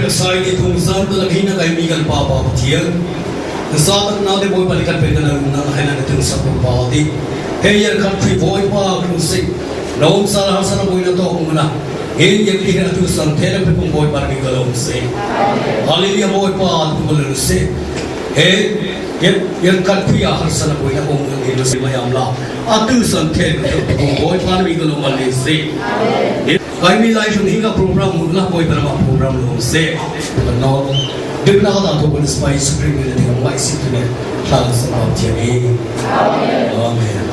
Asai ni tung zan ta lagi na kai mi kan pa pa Pathian za tak na te boy pali kan pe na na na na tung sa pa ti he yan kan phi boy pa kru sik lom sa la sa na boy na to na. Hin yen ti hin atu san the lam pung boy par mi kalom se. Hallelujah boy pa tu bol se. He yen yen kan phuya har sana boy na ong ang hin se mayam la. Atu san the pung boy pa mi kalom le se. Kai mi lai shung hinga program mu la boy par ma program lo se. No dik na da to bol spy supreme ni thing mai si tu ne thlang sa ma thiani. Amen.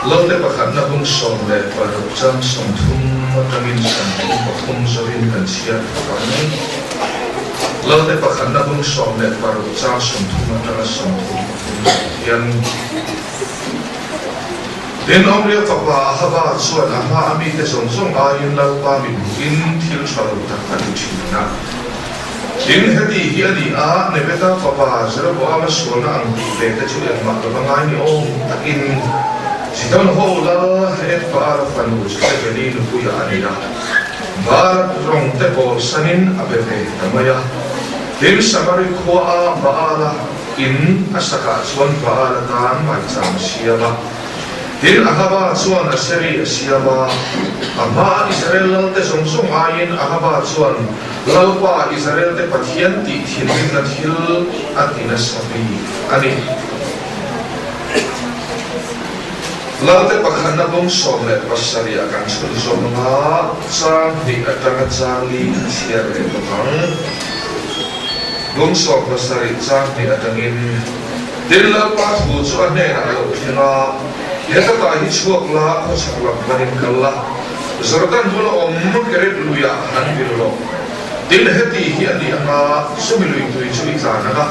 Lote pakhatna bung 16 chang 30 atangin 33 zawhin kan chhiar phawt ang. Lote pakhatna bung 16 chang 30 atanga 33 zawh hian. Tin, Omria fapa Ahaba chuan a hma a mite zawng zawng aiin Lalpa mipui-in thil tha lo tak a ti thin a. Tin, heti hi a ni a, Nebeta fapa Jeroboama sualna ang tih ve te chu engmah lo va ngai ni awm takin Zidon ho lal Ethbaala fanu Jezebeli nupuiah a nei a, Baal rawng te bawlsanin a be ve ta mai a. Tin, Samari khuaa Baala in a sakah chuan Baal atan maicham a siam a. Tin, Ahaba chuan Aseri a siam a, a hmaa Israel lalte zawng zawng aiin Ahaba chuan Lalpa Israelte Pathian tih thinrimna thil a ti nasa bik a ni. Lalte pakhatna bung 17 ah kan chhunzawm anga chang hnih atanga chang li kha chhiar leh bawk ang. Bung 17 chang hnih atangin. Tin, Lalpa thu chu a hnenah a lo thleng a, Heta tah hi chhuak la, khawchhak lam panin kal la, Jordan bula awm Kerit luiah han vil rawh. Tin, heti hi a ni anga, chumi lui tui chu i tlan ang a,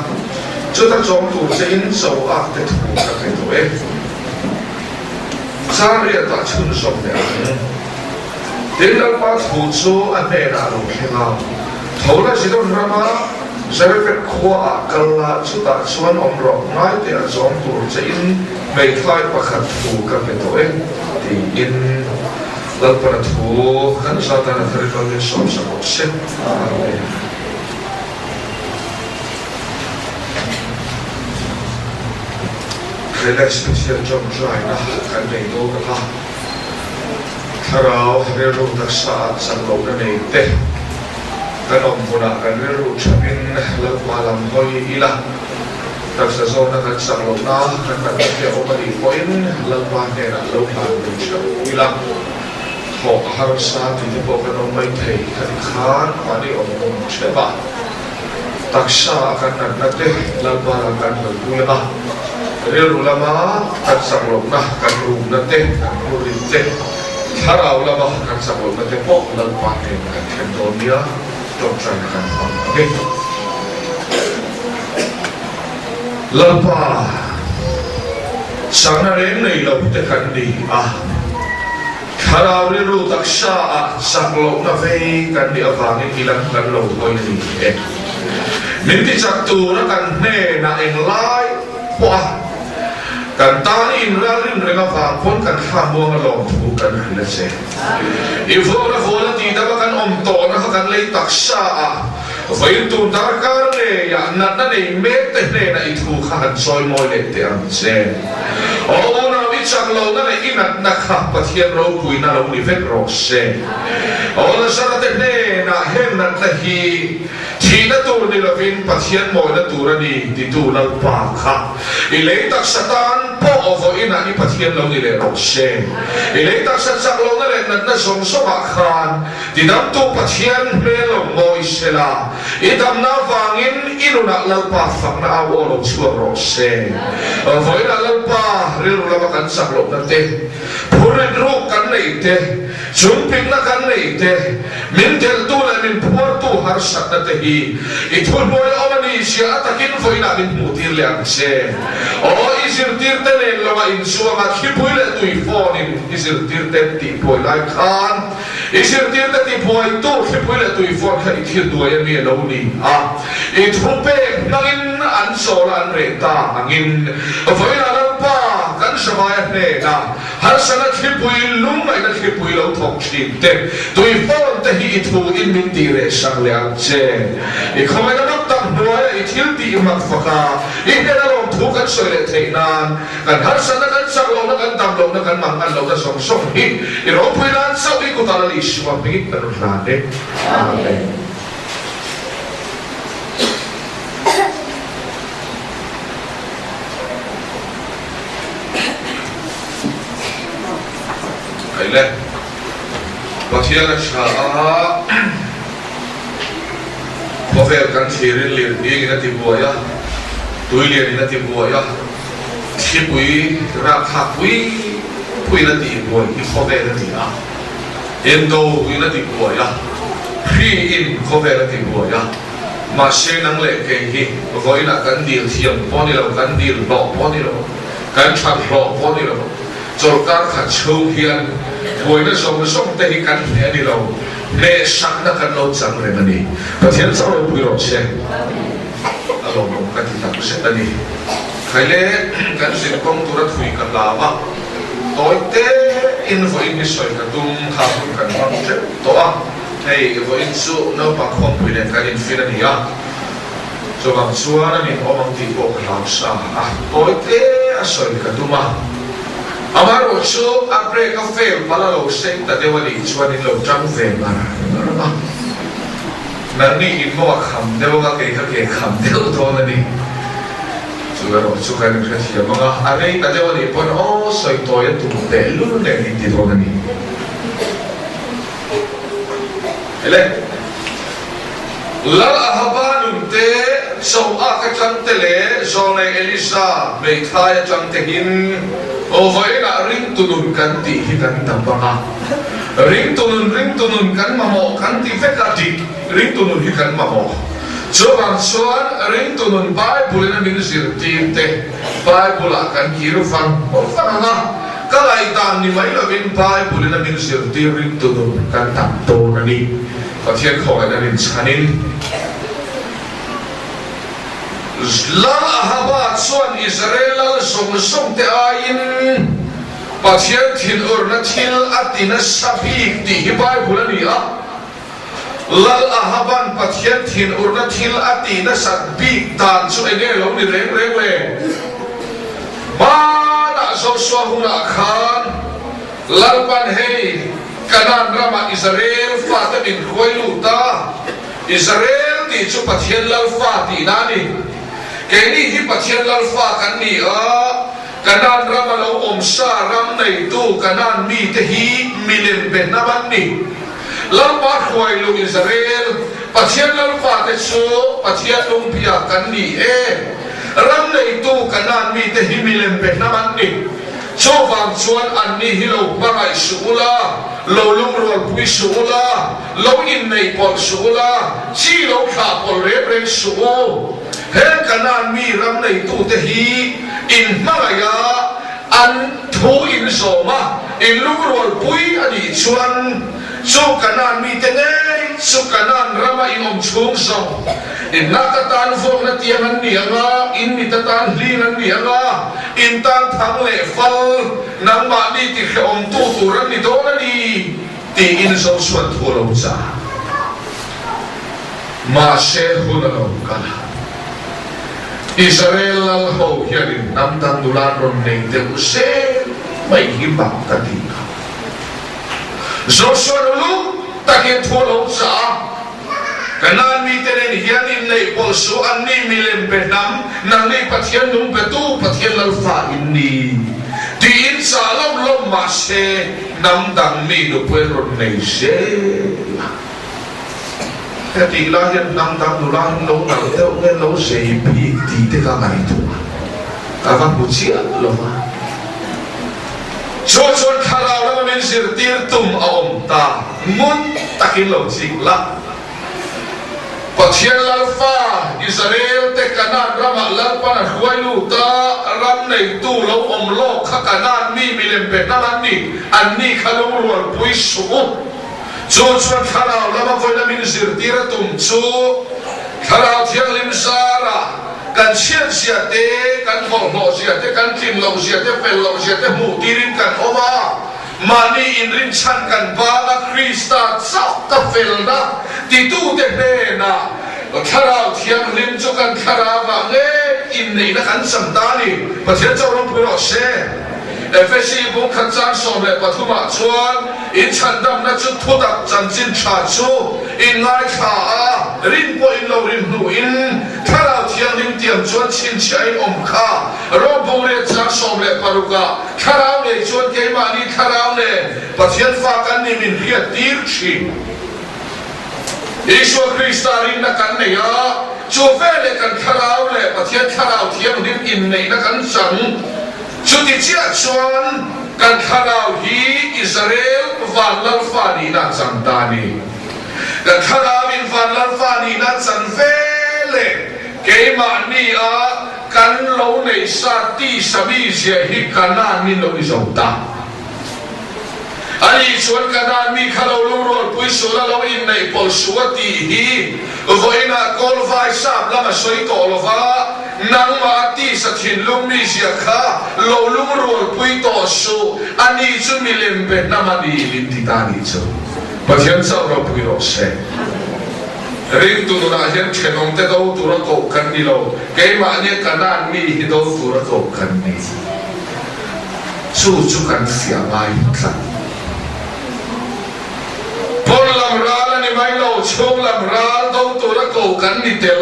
chuta chawm tur che in cho ak te thu ka pe tawh e. Changriatah chhunzawm leh ang. Tin, Lalpa thu chu a hnenah a lo thleng a, Tho la Zidon rama Zarephath khuaah kal la, chutah chuan awm rawh, ngaite a zawm tur che in hmeithai pakhat thu ka pe tawh e, tiin Lalpana thu kan zatan a thar kal min sawmsak rawh se. Amen. Relax Pathian tawngtaina kan nei dawn anga thlarau rilru taksa ah chak lohna nei te kan awm hmunah kan rilru thapin Lalpa lam hawi ila taksa zawna kan chak lohna kan natna te a awm a nih pawhin Lalpa hnenah lo hlan lui theuh ila thawh a harsa tih te pawh kan awm mai thei khati khan mahni awm hmun theuh a. Taksa a kan natna te Lalpa lam kan hawipui a, rilru lama kan chak lohna, kan rumna te, kan hmurin te, thlarau lama kan chak lohna te pawh Lalpa hnenah kan thlen dawn nia tawngtaina kan hmang a ni. Lalpa chakna reng nei lo te kan ni a. Thlarau rilru taksa ah chak lohna vei kan nih avangin i lam kan lo hawi a ni e. Min ti chak tura kan hnenah englai pawh a kan tan i inralrin reng avang pawn kan thla muang a lawmthu kan hrilh a che. I vuakna vual a tihdam a kan awm tawhna kha kan lei taksa ah vawiin tur darkar ngeiah natna nei mek te hnenah i thu kha han chawi mawi leh teh ang che. Aw unau i chak lohna leh i natna kha Pathian ropuina lo ni vek rawh se. Aw Lazara te hnenah heng natna hi thihna tur ni lovin Pathian mawina tur a ni titu Lalpa kha i lei taksa tan pawh aw vawiinah i Pathian lo ni leh rawh se. I lei taksa chak lohna leh natna zawng zawngah khan tidamtu Pathian hmel lo mawi sela. I damna avangin i nunah Lalpa fakna au aw lo chhuak rawh se. Vawiinah Lalpa rilru lama kan chak lohna te, phurrit ruk kan neih te, chungpikna kan neih te, min delhtu leh min phuartu harsatna te hi i thuhnuai awm a ni zia a takin vawiinah min hmuhtir leh ang che. Aw i zirtirte nen lawngah inchuanga thlipui leh tuifawn-in i zirtirte tihbuai lai khan, I zirtirte tibuaitu thlipui leh tuifawn kha i thil duai a mi a lo ni a, i thupek hmangin an chawl a an reh ta angin vawilah Lalpa kan Shamaia hnena harsatna thlipui lungngaihna thlipui lo thawk thin te tuifawn te hi i thu in min tih reh sak leh ang che. I khawngaihna mak tak hnuaia i thil tih mak faka i hnena lawmthu kan sawi leh theih nan Kan harsatna, kan chak lohna, kan dam lohna, kan mangan lohna zawng zawng hi i ropui nan chauh i kutah Lal Isua hmingin kan rawn hlan e. Amen. Hei le, Pathian a tha a, khawvel kan thlirin lirhngingin a tibuai a, tuilianin a tibuai a, Thlipui rakthlak pui. puiin a tihbuai hi khawvel a ni a, indo in a tibuai a, hri in khawvel a tibuai a, mahse nang leh kei hi vawiinah kan dil thiam pawh ni lo, kan dil hlawh pawh ni lo, kan that hlawh pawh ni lo, chawlhkar khat chhung hian buaina zawng zawng te hi kan hneh a ni lo, hnehsakna kan lo chang reng a ni. Pathian chauh ropui rawh se. A lawmawm ka ti tak zet a ni. Khaile kan zin kawng tura thui ka hlau a, tawi te in vawiin hi sawi ka tum kha hun kan hmang teuh tawh a, hei vawiin chu naupang khawmpui nen kan infin a ni a, chuvang chuan a nin awm ang tih pawh ka hlau sa a, tawi te a sawi ka tum a, amaherawh chu a break a fail palh a lo sei ta deuh a nih chuan in lo tang ve ngar ngar a. Nangni in maw a kham deuh anga kei kha ke kham deuh dawn a ni. Chu erawh chu kan inhrethiam anga a rei ta deuh a nih pawn aw sawi tawi a tum teh lul nen in ti dawn a ni. Ele. Lal Ahaba nun te, Choak atang te leh Zawlnei Elisa hmeithai atang te hin aw vawiinah ringtu nun kan tih hi kan tam anga. Ringtu nun, ringtu nun kan mamawh kan ti vek a, dik ringtu nun hi kan mamawh. Chuvang chuan ringtu nun Bible in a min zirtir te Bible ah kan kir vang vang ang a, ka ngaihdan ni mai lovin Bible in a min zirtir ringtu nun kan dam dawn a ni. Pathian khawngaihna rinchhanin. Lal Ahaba chuan Israel lal zawng zawng te aiin Pathian thinurna thil a ti nasa bik tih hi Bible a ni a. Lal Ahaban Pathian thinurna thil a tih nasat bik dan chu enge lo ni reng reng le? Hmanah Joshua hunah khan Lalpan hei Kanaan ramah Israel fate min hruai lut a, Israel tih chu Pathian Lal fa tihna a ni. Keini hi Pathian Lal fa kan ni a, Kanaan rama lo awm sa ram neitu Kanaan mite hi milem be hnam an ni. Lalpa hruai lu Israel, Pathian Lalpa te chu Pathian lungpia kan ni e. Ram neitu Kanaan mite hi milem be hnam an ni. Chuvang chuan anni hi lo hmangaih suh ula, lo lungrualpui suh ula, lo inneih pawlh suh ula, chi lo thlah pawlh reng reng suh u. Heng Kanaan mi ram neitute hi in hmangaih a, an thu in zawm a, in lungrualpui a nih chuan chu Kanaan mite ngei chu Kanaan rama in awm chhung zawng in nak atan vuakna tiang an ni ang a, in mit atan hling an ni ang a, in tan thang leh fal nangmahni tihrehawmtu tur an ni dawn a ni tiin Joshua thu a lo chah. Mahse hun a lo kal a, Israel lal ho hianin hnam dang nula an rawn nei deuh zel mai hi mak ka ti a. Joshua nu luk takin thu a lo chah a, Kanaan mite nen hian inneih pawlh suh, anni milem pe hnam, nangni Pathian nung petu Pathian Lalfa in ni tiin chah lawm lawm mahse hnam dang mi nupui an rawn nei zel a. Hetih lai hian hnam dang nula in lo nalh deuh nge lo zei bik tih te ka ngaihtuah a, ka va hmu chiah lo va. Chu chuan thlarau lama min zirtir tum a awm ta, ngun takin lo chik la. Pathian Lalfa Israel te Kanaan ramah Lalpan a hruai lut a, ram neitu lo awm lawk kha Kanaan mi milem pe hnam an ni, anni kha lungrualpui suh u. Chu chuan thlarau lama vawiina min zirtir a tum chu Thlarau Thianghlim zara kan chhiat zia te, kan bawlhhlawh zia te, kan tlin loh zia te, fel loh zia te hmuh tirin kan awm a, mahni inrinchhan kan bang a, Krista chauh ka felna titute hnenah Thlarau Thianghlim chu kan thlarauah ngei inneihna kan chang ta a ni. Pathian chauh ropui rawh se. Efesi bungkhat chang 13 ah chuan in chhandamna chu thutak chanchin tha chu in ngaithla a, rin pawh in lo rin hnuin Thlarau Thianghlim tiang chuan chhinchhiah in awm kha. Rom bungriat chang 16 ah Thlarau nei chuan keimahni Thlarau nen Pathian fa kan ni min hriat tir thin. Isua Krista rinna kan nei a, chu veleh kan Thlarau leh Pathian Thlarau Thianghlim inneihna kan chang. Chuti chiah chuan. Kan thlarau hi Israel van lalfa nihna a chan ta a ni. Kan thlarauin van lalfa nihna a chan ve leh keimahni a kan lo neih sa tisa mizia hi Kanaan min lo ni zo ta. Ani chuan Kanaan mi kha lo lungrualpui sual a lo inneih pawlh suh a tih hi vawiinah Kawlvai sap lam a sawi tawh lo va, nangmah a tisa thinlung mizia kha lo lungrualpui tawh suh, ani chu milem be hnam a ni min ti ta nih chu. Pathian chauh ropui rawh se. Ringtu nunah hian thenawmte do tura koh kan ni lo, keimahnia Kanaan mi hi do tura koh kan ni. Chu chu kan fiah ngai tlat. Pawn lam ral a ni mai lo, chhung lam ral do tura ko kan ni tel.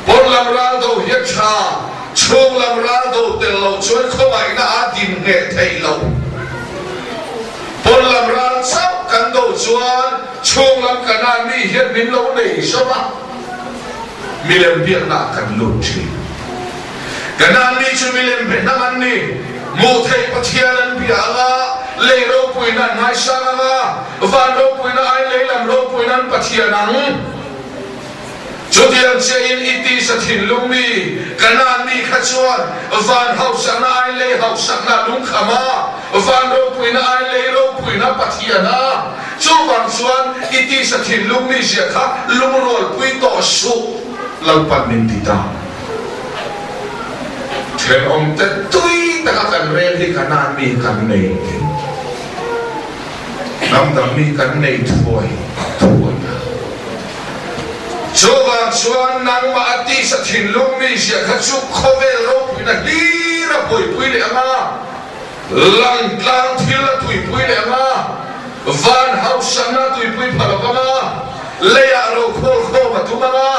Pawn lam ral do hi a tha, chhung lam ral do tel loh chuan khawngaihna a din ngheh theih loh. Pawn lam ral chauh kan do chuan chhung lam Kanaan mi hian min lo nei zo a, milem biakna ah kan lut thin. Kanaan mi chu milem be hnam an ni. Hmuh theih Pathian an bia ang a, lei ropuina an ngaisang ang a, van ropuina aiin lei lam ropuina an Pathian ang. Chutiang chiahin i tisa thinlung mi, Kanaan mi kha chuan van hausakna aiin lei hausakna a lungkham a, van ropuina aiin lei ropuina Pathian a. Chuvang chuan i tisa thinlung mi zia kha lungrualpui tawh suh, Lalpan min ti ta. Thenawmte tui taka kan rel hi Kanaan mi kan nei tih hnam dang mi kan nei thuai thuai a. Chuvang chuan nangmah a tisa thinlung mi ziah kha chu khawvel ropuina hlir a buaipui leh ang a, Langtlang thil a tuipui leh ang a, van hausakna a tuipui pha lo vang a, leiah rokhawlkhawm a tum ang a.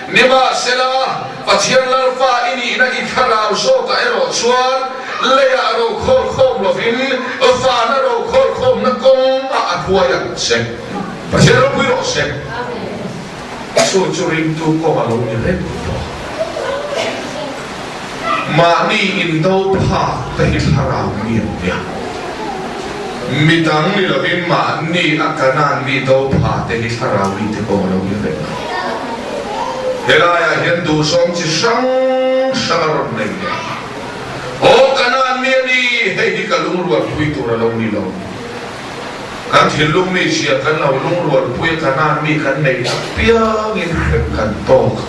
Nimahsela, Pathian Lalfa i nihna i thlarau zawkah erawh chuan leiah rokhawlkhawm lovin vana rokhawlkhawmna kawngah a hruai ang che. Pathian ropui rawh se. Chu chu ringtu kawng a lo ni reng tawh. Mahni indo phak te hi thlarau mi an nia. Midang ni lovin mahni a Kanaan mi do pha te hi thlarau mi te kawng a lo ni reng a. Helaiah hian duhzawng chi hrang hrang a rawn nei leh a. Aw Kanaan mi a ni, hei hi ka lungrualpui tur a lo ni lo. Kan thinlung mi zia kan lo lungrualpui a Kanaan mi kan nei apiangin hrem kan tawk.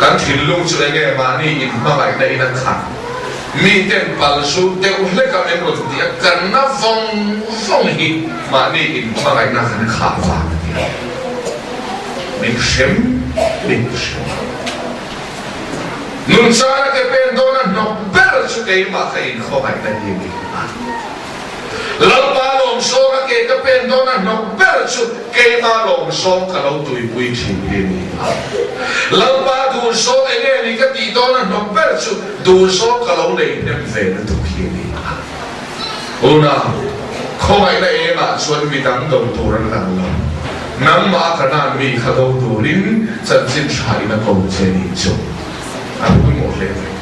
Kan thinlung chu enge mahni inhmangaihna in a khat? Miten pal zu deuh hlek a min rawn tih a, kan na vawng vawng hi mahni inhmangaihna kan khah vang a ni a. Min hrem min hrem a. Nunchana ke pen dawn a hnawk ber chu keimah ka inkhawngaihna hi a ni a. Lalpa lawmsawng a ke ka pen dawn a hnawk ber chu keima lawmsawng ka lo tuipui thin hi a ni a. Lalpa duhzawng enge ni ka tih dawn a hnawk ber chu duhzawng ka lo nei hnem ve lutuk hi a ni a. Una, khawngaihna engah chuan midang do tur an lang lo. Nangmah a Kanaan mi kha do turin chanchin tha in a ko che nih chu a pawimawh hle mai.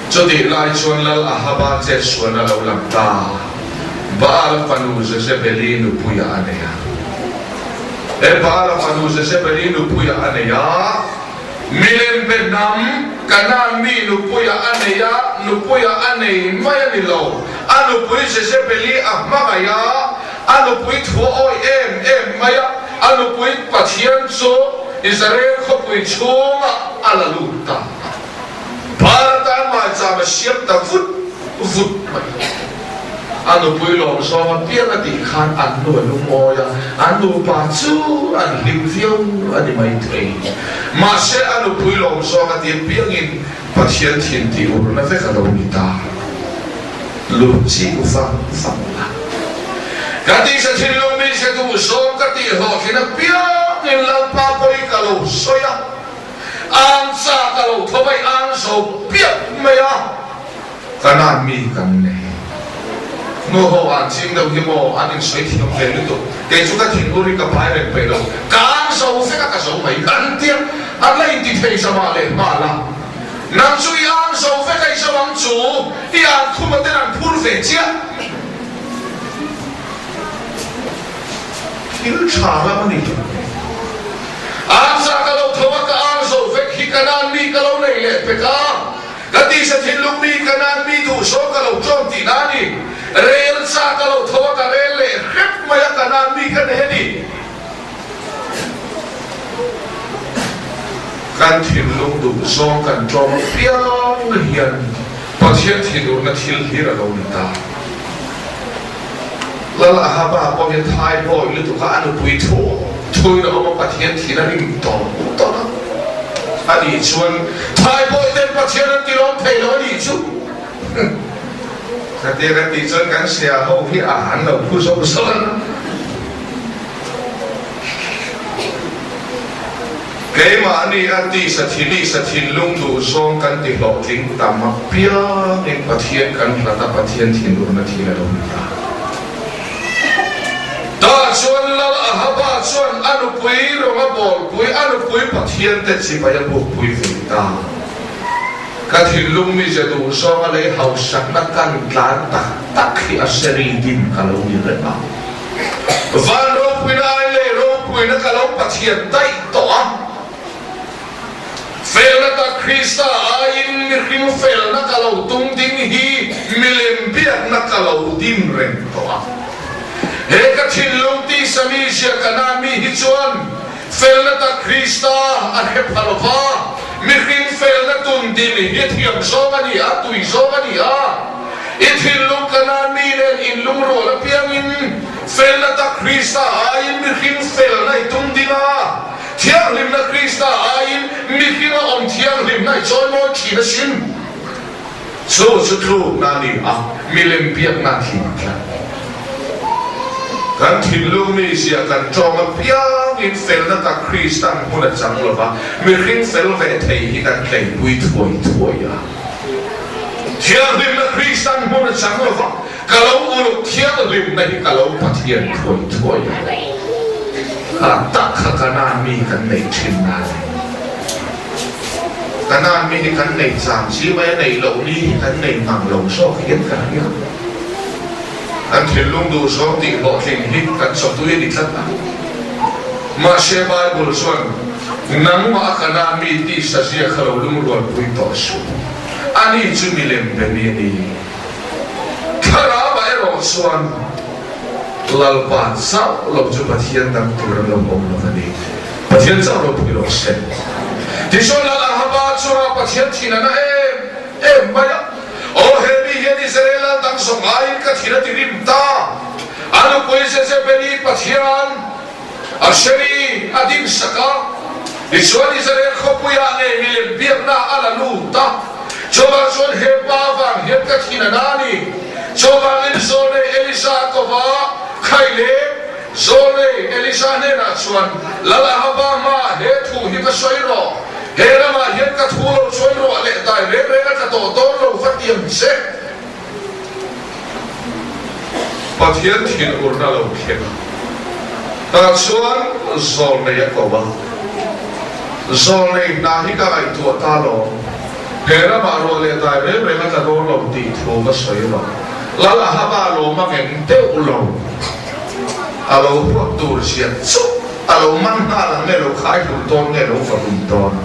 Chutih lai chuan Lal Ahaba chetsuan a lo lang ta. Baal fanu Jezebeli nupuiah a nei a. He Baal fanu Jezebeli nupuiah a nei a, milem be hnam Kanaan mi nupuiah a nei a, nupuiah a nei mai a ni lo. A nupui Jezebeli a hmangaih a, a nupui thu a awih em em mai a, a nupui Pathian chu Israel khawpui chhungah a la lut ta. Bal atan maicham a siam ta vut vut mai. A nupui lawm zawng apiang a tih khan an nu a lungawi a, an nupa chu an hlim viau a ni maithei. Mahse a nupui lawm zawng a tih apiangin Pathian thin tih urna vek a lo ni ta. Lut chik vang vang la. Ka tisa thinlung mi hre duh zawng ka tih hlawhtlin apiangin Lalpa pawi ka lo sawi a. Ang chak a lo tho mai, ang zo piap mai a, Kanaan mi kan nei. Nu ho an ching deuh hi maw an insawi thiam ve lutuk, kei chu ka thinur hi ka pai reng peih lo, ka ang zo vek a ka zo mai an tia, an la inti thei zama leh nghal a. Nang chu i ang zo vek a i zo ang chu, i ang khum a ten an phur ve chiah. Thil tha lam a ni. Ang za ka lo tho a, ka ang zo vek hi ka nan mi ka lo nei leh pek a, ka tisa thinlung mi ka nan mi duh zawng ka lo tlawm tihna a ni. Rel za ka lo tho a, ka rel leh hrep mai a, ka nan mi ka nei a ni. Kan thinlung duh zawng kan tlawm apiang hian Pathian thinurna thil hlir a lo ni ta. Lal Ahaba pawh hian thai bawi lutuk a, a nupui thu thuin a awm a, Pathian thin a rim tawng tawng a. Ani chuan thai bawi ten Pathian an tilawm thei lo a nih chu. Khatia kan tih chuan kan sia ho hi a han lo phu zawk zawk a. Keimahni a tisa thinisa thinlung duh zawng kan ti hlawhtling tam apiangin Pathian kan hlat a, Pathian thinurna thil a lo ni ta. Tah chuan Lal Ahaba chuan a nupui rawng a bawlpui, a nupui Pathian te chibai a bukpui ve ta. Ka thinlung mize duh zawnga lei hausakna kan tlan tak tak hi a seri din ka lo ni reng a. Van ropuina ai lei ropuina ka lo Pathian daih tawh a. Felna tak Krista aiin mihring felna ka lo tum ding hi milem biakna ka lo din reng tawh a. He ka thinlung tisa mizia ka na mi hi chuan felna tak Krista a hre pha lo va, mihring felna tum din hi thiam zawng a ni a, tui zawng a ni a. I thinlung ka nan mi nen inlungrual apiangin felna tak Krista aiin mihring felna i tum ding a, thianghlimna Krista aiin mihringa awm thianghlimna i chawimawi thin asin. Chu chu tlukna a ni a, milem biakna a tling tlat. Kan thinlung mizia kan tawng apiangin felna tak Krista'n hmun a chang lova, mihring fel ve thei hi kan tleipui thuai thuai a. Thianghlimna Kristan hmun a chang lova, ka lo uluk thianghlimna hi ka lo Pathian thuai thuai a. Kha tak kha Kanaan mi kan neih thin na a ni. Kanaan mi hi kan nei chang chi mai a, neih loh ni hi kan nei ngang lo zawk hian ka hria. Kan thinlung duh zawng tih hlawhtling hi kan chawtui a ni tlat a. Mahse Bible chuan nangmah a Kanaan mi tisa zia kha lo lungrualpui tawh suh. Ani chu milem be mi a ni. Thlarauah erawh chuan Lalpa chauh lo chu Pathian dang tur an lo awm lo a ni. Pathian chauh ropui rawh se. Tichuan Lal Ahaba chungah Pathian thin a na em em mai a. Aw he mi hian Israel lal dang zawng aiin ka thin a ti rim ta. A nupui Jezebeli Pathian Asheri a dinsak a, tichuan Israel khawpuiah ngei milem biakna a la lut a. Chuvang chuan he pa vang hian ka thin a na a ni. Chuvangin Zawlnei Elisa a ko va, Khai le, Zawlnei Elisa hnenah chuan, Lal Ahaba hmaah he thu hi va sawi rawh. He ramah hian ka thu lo chuan ruah leh dai reng reng a tla tawh dawn lo va ti ang che. Pathian thinurna lo thleng a, tah chuan zawlnei a ko a. Zawlnei hna hi ka ngaihtuah ta lo, he ramah ruah leh dai reng reng a tla dawn lo tih thu ka sawi lo. Lal Ahaba lawm a ngeng deuh lo, a lo huat tur zia chu a lo man nghal ang nge lo khai hlum dawn nge lo va hlum dawn.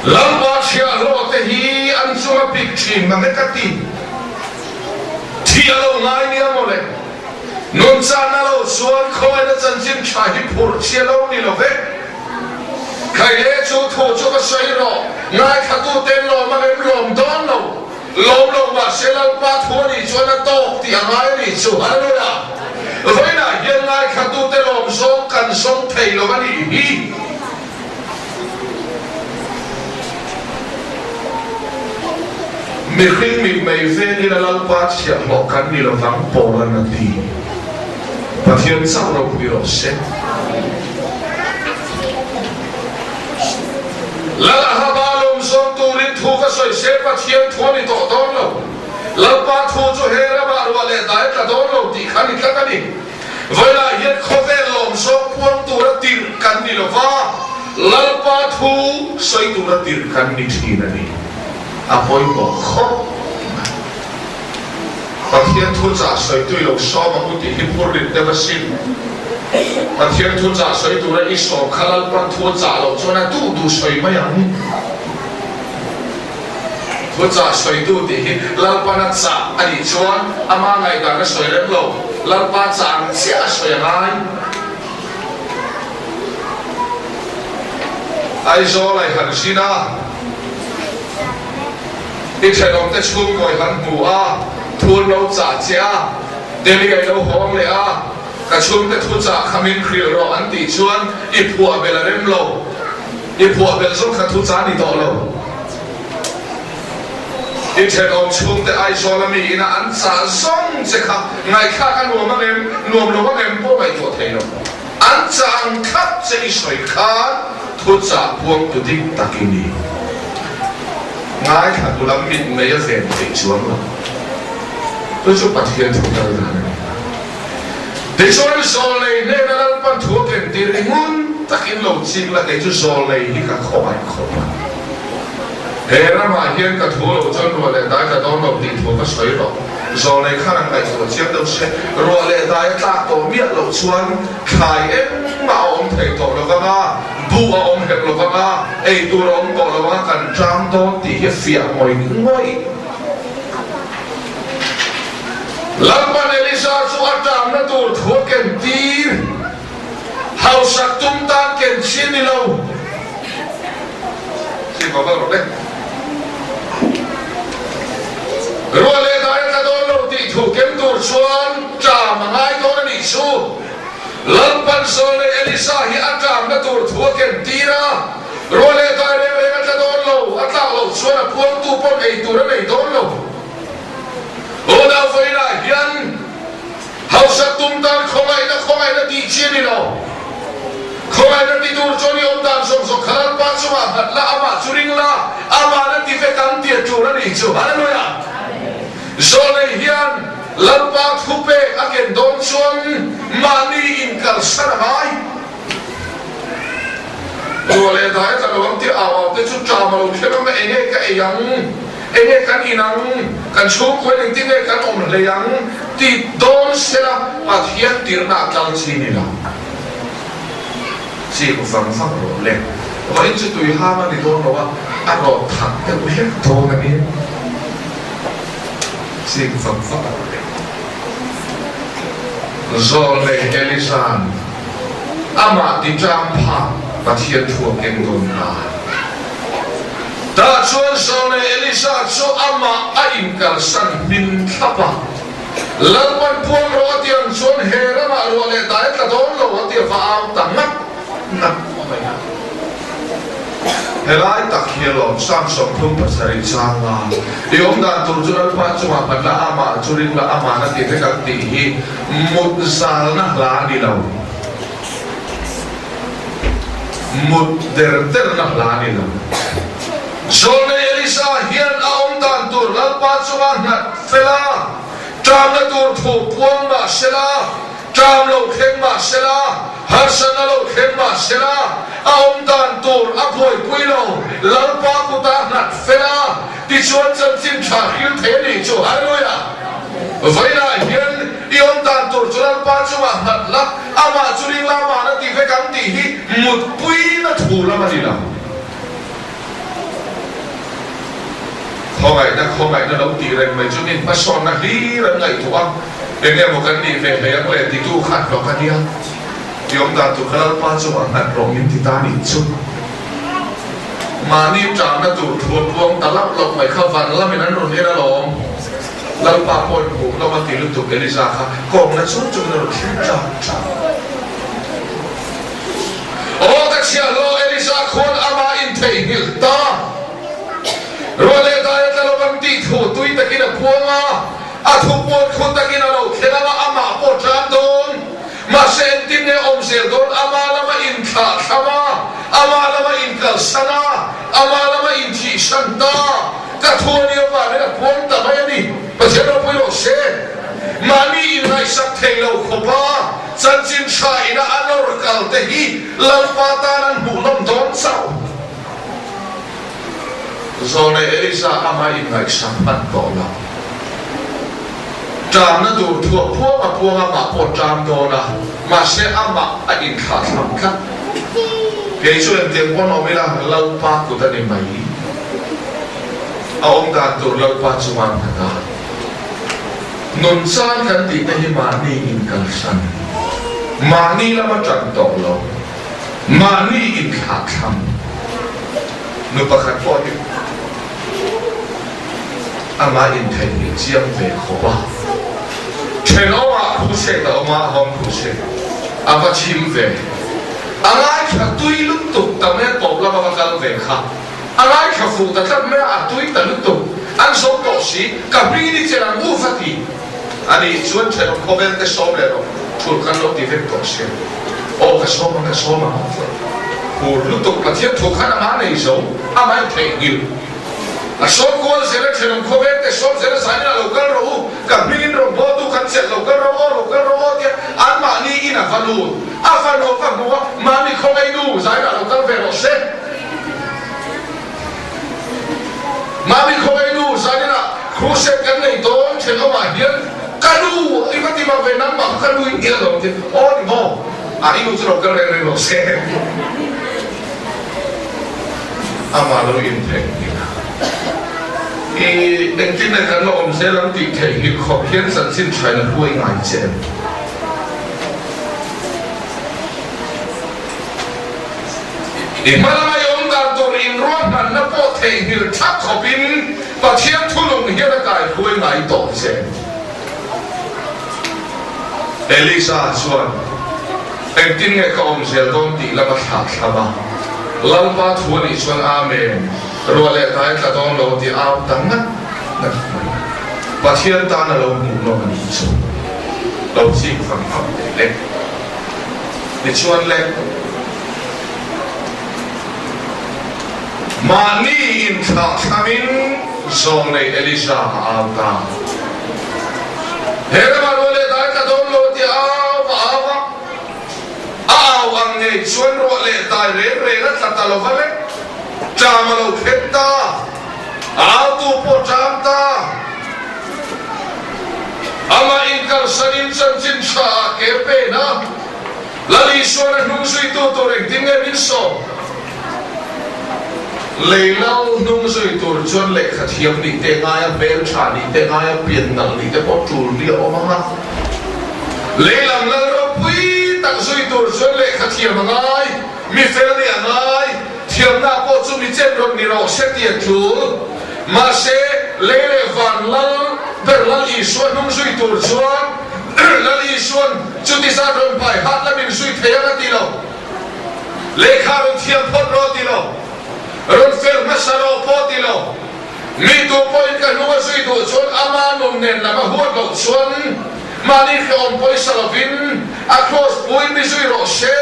Lalpa chhiahhlawh te hi an chunga pik thin mang e ka ti. Thi a lo ngai nia mawle. Nunchan a lo chuan khawiaina chanchin tha hi phurh chi a lo ni lo ve. Khaile chu thu chu ka sawi rawh, ngaithlatu ten lawm ang em lawm dawn lo. Lawm lo mahse Lalpa thu a nih chuan a tawk tih a ngai a nih chu. Hallelujah! Vawiinah hian ngaithlatute lawm zawng kan zawng thei lo a nih hi. Mihring mitmei vengin a Lalpa chhiahhlawh kan ni lovang Paula'n a ti. Pathian chauh ropui rawh se. Lal Ahaba lawm zawng turin thu ka sawi se Pathian thu a ni tawh dawn lo. Lalpa thu chu he ramah ruah leh dai tla dawn lo tih kha ni tlat a ni. Vawilah hian khawvel lawm zawng puang tura tirh kan ni lo va. Lalpa thu sawi tura tirh kan ni thin a ni. A pawimawh khawp mai. Pathian thuchah sawitu i lo sawm ang u tih hi phur rit deuh asin. Pathian thuchah sawi tura i sawm kha Lalpan thu a chah loh chuan a duh duh sawi mai ang. Thuchah sawitu tih hi Lalpan a chah a nih chuan ama ngaihdan a sawi rem lo, Lalpa chah ang chiah a sawi a ngai. Aizawl a i han zin a. I thenawmte chhungkawi han hmu a, thu an lo chah che a, Delhi a i lo hawng leh a, ka chhungte thu chah kha min hrilh rawh an tih chuan i phuah belh a rem lo. I phuah belh zawng kha thu chah a ni tawh lo. I thenawm chhungte Aizawl a mi ina an chah zawng che kha ngaihthlak a nuam ang em, nuam lo ang em pawh ngaihtuah thei lo. An chah ang thlap che i sawi khan thu chah puang tu dik tak i ni. Ngaithla tu lam mit mei a ven theih chuang lo. Chu chu Pathian thu kal dan a ni. Tichuan Zawlnei hnena Lalpan thu a ken tir i ngun takin lo chik la kei chu Zawlnei hi ka khawngaih khawp a. He ramah hian ka thu lo chuan ruah leh dai ka dawn lo tih thu ka sawi rawh. Zawlnei khan an ngaihtuah chiang deuh se, ruah leh dai a tlak tawh miah loh chuan thlai engmah a awm thei tawh lo vang a, buh a awm hek lo vang a, ei tur a awm tawh lo vang a, kan tang dawn tih hi a fiah ngawih ngawih. Lalpan Elisa chu a tangna tur thu a ken tir. Hausak tum tan ken chi ni lo. Chi va val rawh le. Ruah leh dai a tla dawn lo tih thu ken tur chuan ṭam a ngai dawn a nih chu. Lalpan Saul leh Elisa hi a ṭamna tur thu a ken tir a. Ruah leh dai reng reng a tla dawn lo, a tlak loh chuan a puangtu pawn ei tur a nei dawn lo. Unau vawiinah hian. Hausa tum tan khawngaihna khawngaihna tih chi a ni lo. Khawngaihna ti tur chuan i awm dan zawng zawng kha Lalpa chungah nghat la, amah chu ring la, amahna ti vek ang tia tur a nih chu. Hallelujah! Zawlnei hian Lalpa thupek a ken dawn chuan mahni inkalsan a ngai. Ruah leh dai a tla lo ang tih au au te chu ṭam a lo thleng ang a, enge ka ei ang, enge kan in ang, kan chhungkaw in engtin nge kan awm hlei ang tih dawn sela Pathian tirhna a tlang chi ni lo. Chik vang vang rawh le. Vawiin chu tui ham a ni dawn lo a, a rawh thak deuh hlek dawn a ni. Chik vang vang rawh le. Zawlnei Eliza'n amah tiṭang phak Pathian thu a keng dawn ta. Tah chuan Zawlnei Eliza chu amah a inkalsan hmin thlap a. Lalpan puang rawh a ti ang chuan he ramah ruah leh dai a tla dawn lo a ti a va au ta ngat ngat mai a. Helai tak hi alawm Psalm 37 changa i awm dan tur chu Lalpa chungah hman la, amah chu ring la, amahna tih vek ang tih hi mut zalna hla a ni lo. Mut der derna hla a ni lo. Zawlnei Elisa hian a awm dan tur Lalpa chunga nghat fel a, ṭamna tur thu puang mah sela, Ṭam lo thleng mah sela, harsatna lo thleng mah sela, a awm dan tur a buaipui lo, Lalpa kuta nghat fel a, tichuan chanchin ṭha hril thei a nih chu. Hallelujah! Vawiinah hian i awm dan tur chu Lalpa chungah nghat la, amah chu ring la, amah na ti vek ang tih hi mutpuina thu lam a ni lo. Khawngaihna, khawngaihna lo tih reng mai chu min hmasawnna hlir an ngaihtuah a, eng emaw kan nih ve hlei ang le titu kha an hlawk a nia. I awm dan tur kha Lalpa chungah nghat rawh min ti ta nih chu. Mahni ṭamna tur thu a puang ta lauh lauh mai kha van lamin an rawn en alawm. Lalpa pawhin hmuh hlawm a ti lutuk Eliza kha kawmna chung chungin a rawn thlir ṭam ṭam. Aw ka chhiahhlawh Elisa khuan amah in theihnghilh ta. Ruah leh dai a tla lo ang tih thu tui takin a puang a, a thu puan khu takin a lo thleng ang a, amah pawh ṭan dawn. Mahse engtin nge awm zel dawn? Ama lama inthlah thlam a, ama lama inkalsan a, ama lama inthihsan ta. Ka thu a nih avangin a puang ta mai a ni. Pathian ropui rawh se. Mahni inngaihsak thei lo khawpa chanchin tha ina a nawr kal. kalte hi Lalpa tan an hmuhnawm dawn chauh. Zawlnei Elisa ama inngaihsak hman tawh lo. Ṭamna tur thuah phuang a phuang a, mah pawh ṭam dawn a, mahse amah a inthlahthlam tlat. Kei chu engtiang pawn awm ila Lalpa kut a ni mai. A awm dan tur Lalpa chuan nghat a. Nun chan kan tih te hi mahni inkalsan, mahni lama ṭan tawh lo, mahni inthlahthlam nu pakhat pawh hi amah intheihnghilh chiang ve khawp a. Thenawmah crusade a awm a, home crusade a va chhim ve. A ngaithla tui lutuk ta mai a tawp lama va kal ve kha. A ngaithla fuh ta tlat mai a, a tui ta lutuk. An sawm tawh si, ka hming ni che ang uf a ti. A nih chuan thenawm khawvel te sawm leh rawh, thul kan lo ti vek tawh si. Aw ka sawm ang, ka sawm ang a ti. Hur lutuk Pathian thu khan amah nei zo, amah in theihnghilh. A sawm kual zel a, thenawm khawvel te sawm zel a, zanin ah lo kal rawh u, ka hming in rawn bawtu kan chelh lo kal rawh aw, lo kal rawh aw tia anmahni in a va lut. A fanu a va hmu a, mahni khawngaih nu zanin ah lo kal ve rawh se. Mami khawngaih nu zaninah crusade kan nei dawn thenawmah hian ka nu i va ti mak ve nangmah kha ka nu in nia lo ti aw ni maw a i nu chu lo kal reng reng lo se amah lo in theih nia i engtin nge kan la awm zel ang tih theihnghilh khawp hian chanchin thain a hruai ngai che em. I hmalama i awm dan tur inruahmanna pawh theihnghilh thak khawpin Pathian thunung hian a kaihruai ngai tawh che. Elisa chuan, Engtin nge ka awm zel dawn tih lama thlah thlam a, Lalpa thu a nih chuan Amen, ruah leh hnai tla dawn lo tih au ta ngat ngat mai. Pathian tan a lo hmuhnawm a nih chu lo chik vang vang teh le. Tichuan le, mahni inthlahthlamin zawlnei Elisa a au ta. He ramah ruah leh dai tla dawn lo tih a au a au a, a au ang ngei chuan ruah leh dai reng reng a tla ta lo va le, ṭam a lo thlen ta, a autu pawh ṭam ta. Amah inkalsanin chanchin tha ah ke pen a, Lal Isuan a hnung zuitu tur engtin nge min sawm? Lei lal hnung zui tur chuan lehkha thiam nih te ngai a, hmel tha nih te ngai a, pian nalh nih te pawh tul ni a awm ang a. Lei lam lal ropui tak zui tur chuan lehkha thiam a ngai, mi fel nih a ngai, thiamna pawh chu mi chen rawn ni rawh se tih a tul. Mahse, lei leh van lal ber Lal Isua hnung zui tur chuan Lal Isuan chuti zat rawn pai hat la min zui thei ang a ti lo. Lehkha rawn thiam phawt rawh a ti lo. Rawn fel hmasa rawh pawh a ti lo. Mi tu pawhin ka hnung a zui duh chuan ama nun nen lam a huat loh chuan mahni hrehawm pawisa lovin a kraws puin mi zui rawh se.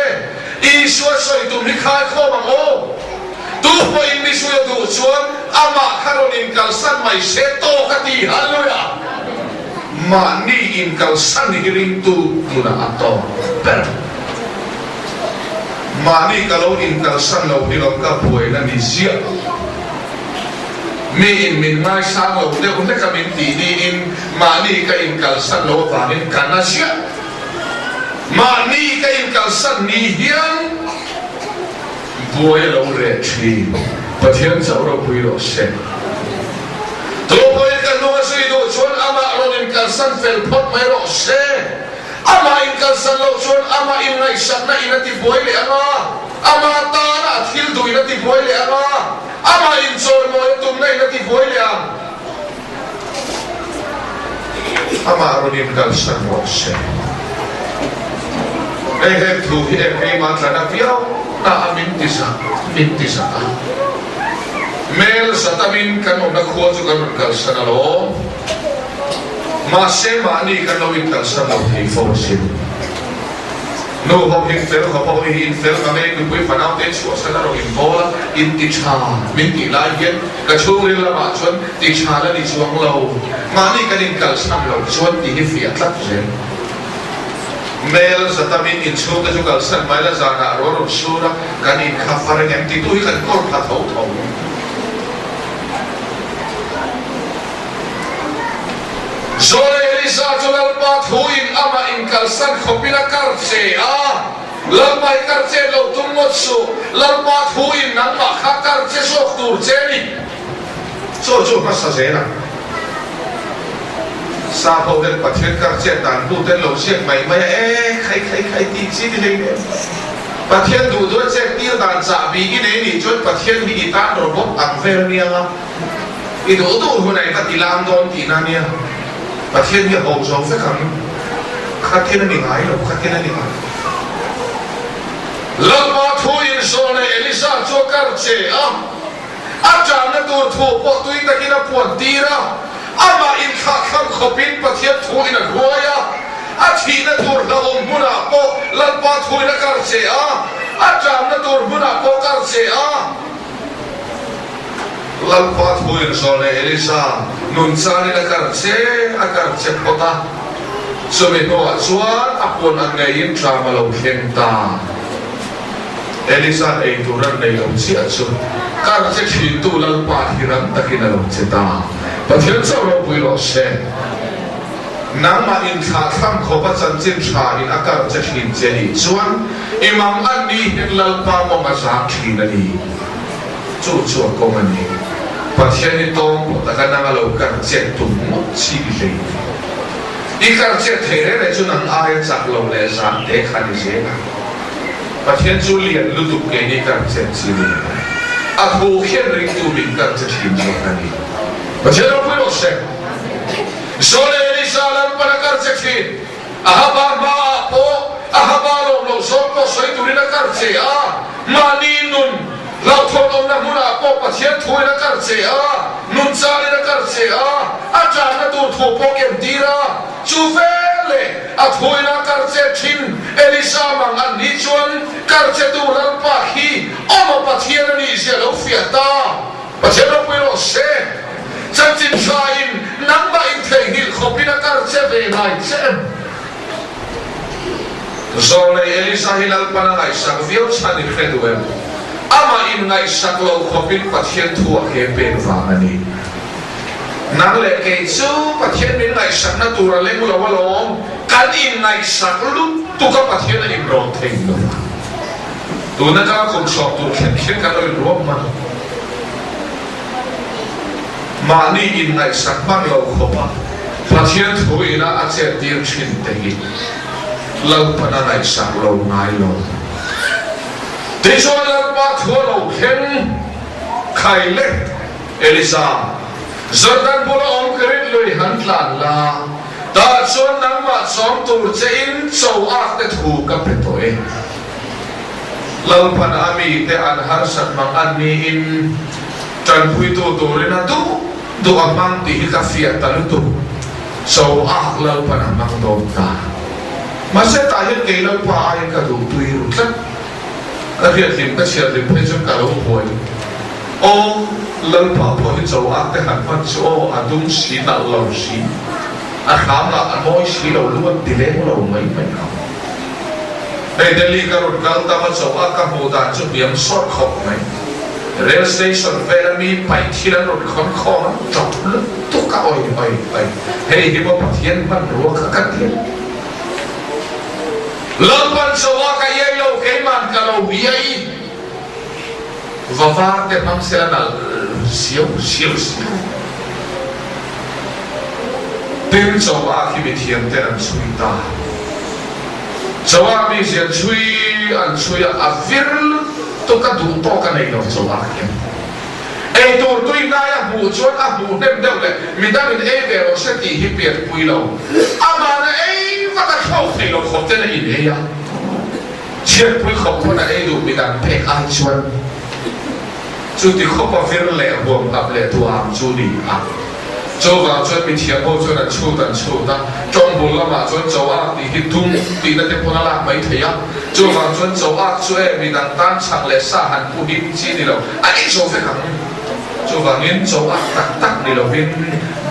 Isua sawi tum hi khaikhawm ang aw. Tu pawhin mi zui a duh chuan amah kha rawn inkalsan mai se tawk a ti. Hallelujah! Mahni inkalsan hi ringtu nunah a tawk ber. Mahni ka lo inkalsan lo hi lo ka buaina ni ziah. Mi in min ngaisang lo deuh hlek a min tih niin mahni ka inkalsan lo avangin ka na ziah. Mahni ka inkalsan ni hian. Buai a lo reh thin. Pathian chauh ropui rawh se. Tupawhin ka hnung a zui duh chuan amah rawn inkalsan fel phawt mai rawh se. Amah inkalsan loh chuan amah inngaihsakna in a ti buai leh ang a, amah tana a thil duh in a ti buai leh ang a, amah inchawimawi a tumna in a ti buai leh ang. Amah rawn inkalsan rawh se. Hei heng thu hi eng keimah tlana viau na a min ti zak, min ti zak a. Mel zatamin kan awmna khua chu kan rawn kalsan alawm. Mahse mahni kan lo inkalsan lo thei fo asin. Nu ho hi fel khawp a, hawi hi in fel ka ngei, nupui fanau te chhuahsan a rawn inbawl a, in ti tha min tih lai hian ka chhungril lamah chuan ti tha la ni chuang lo, mahni kan inkalsan loh chuan tih hi fiah tlat zel. Mel zatamin inchhung te chu kalsan mai la zanah ruah rawn sur a, kan inkha far engem titu hi kan kawl pha tho tho. Zawle Elisa chu Lalpa thuin amah inkalsan khawpin a kar che a, Lalpa i kar chet lo tum ngawt suh, Lalpa thuin nangmah kha kar che zawk tur che a ni. Chaw chu hmasa zel ang. Sap ho ten Pathian kar chet dan hnu ten lo ziak mai mai a, e khai khai khai tih chi ni hlei nen. Pathian duh duh a chet tir dan chahbi i nei nih chuan Pathian hi i tan robot ang vel a nia nga, i duh duh hun ah i va ti lam dawn tihna a nia. Pathian hi a ho zo vek ang. Khatin a ni ngai lo, khatin a ni ngai lo. Lalpa thu insawn leh Elisa chu a kar che a. A tanna tur thu pawh tui takin a puan tir a, amah inthlahthlam khawpin Pathian thuin a hruai a, a thihna tur hlauhawm hmunah pawh Lalpa thuin a kar che a, a tanna tur hmunah pawh kar che a. Lalpa thuin zawh leh Elisa nun chanin a kar che a kar che phawt a, chumi hnuah chuan a puan ang ngeiin tlam a lo thleng ta. Elisa'n ei tur an nei lo chiah chu kar che thintu Lalpa hi ram takin a lo che ta. Pathian chauh ropui rawh se. Nangmah inthlahthlam khawpa chanchin tha in a kar che thin che nih chuan i mang an ni hian Lalpa mawng a zang thin a ni. Chu chu a kawng a ni. Pathian hi tawng pawh taka nang a lo kar chet tum ngawt chi hlei ni. I kar chet thei reng reng chu nang aia chak lo leh zang te kha ni zel ang. Pathian chu lian lutuk keini kar chet chi ni lo. A thu khian ringtu min kar che thin zawk a ni. Pathian ropui rawh se. Zawle Elisa lampan a kar che thin. Ahaba hmaah pawh Ahaba lawm loh zawng pawh sawi turin a kar che a. Mahni nun hlauhthawn awmna hmunah pawh Pathian thuin a kar che a, nun charin a kar che a, a tanna tur thu pawh ken tir a. Chu veleh a thuina kar che thin Elisa mang an nih chuan kar chetu Lalpa khi awm a Pathian a nih zia lo fiah ta. Pathian ropui rawh se. Chanchin tha in nangmah in theihnghilh khawp in a kar che ve ngai che em? Zawlei Elisa hi Lalpan a ngaihsak viau chhan i hre duh em? Amah in ngaihsak lo khawp in Pathian thu a ke pek vang a ni. Nang leh kei chu Pathian min ngaihsakna tur a leng lo alawm, kan inngaihsak lutuk a Pathian a inrawn thei lo a. Tun atanga kum sawm tur thlen thlen kan lo inruam hman. Mahni inngaihsak hman lo khawp a Pathian thu ina a chet tir thin te hi Lalpan a ngaihsak lo ngai lo. Tichuan Lalpa thu a lo thleng khai leh. Elisa, Jordan bula awm Kerit lui han tlan la, tah chuan nangmah chawm tur che in cho ak te thu ka pe tawh e. Lalpan a mite an harsat mang an niin tanpuitu turin a duh duh a hmang tih hi ka fiah ta lutuk. Cho ak Lalpan a hmang dawn ta. Mahse tah hian kei Lalpa aiin ka duhtui ru tlat. Ka hriathlim ka chhiathlim phei chuan ka lo buai. Aw, Lalpa pawh hi cho ak te han hman chu aw, a dum si nalh lo si, a hram lah a mawi si lo, lu an ti leng lo mai mai ang. Hei Delhi ka rawn kal tam a cho ak ka hmuh dan chu hniam sawt khawp mai. Rail station vel a mi paih thil an rawn khawn khawm an tawp lutuk a, oi oi oi, hei hi maw Pathian hmanrua kha ka ti a. Lalpan cho ak a iai lo, keiman ka lo iai. Va var te hmang sela nalh siau siau si. Tin Choa khi mithiam ten an chhui ta. Choa mi zian chhui an chhui a, a vir lutuk a duh tawk a nei lo Choa khian. Ei tur tui hnai a hmuh chuan a hmuh hnem deuh leh midangin ei ve rawh se tih hi pianpui lo. Amahna ei vak a thlawk thei lo khawp ten a in ei a. Chhiatpui khawp pawn a ei duh midang pek ai chuan chuti khawp a vir leh huam hlap leh tuam chu ni a. Chuvang chuan mithiam ho chuan an chhut an chhut a, tawng bul lamah chuan cho ak tih hi dum tihna te pawn a lak mai thei a. Chuvang chuan cho ak chu e midang tan chhang leh sa han pu him chi ni lo, a ei zo vek ang. Chuvangin cho ak tak tak ni lovin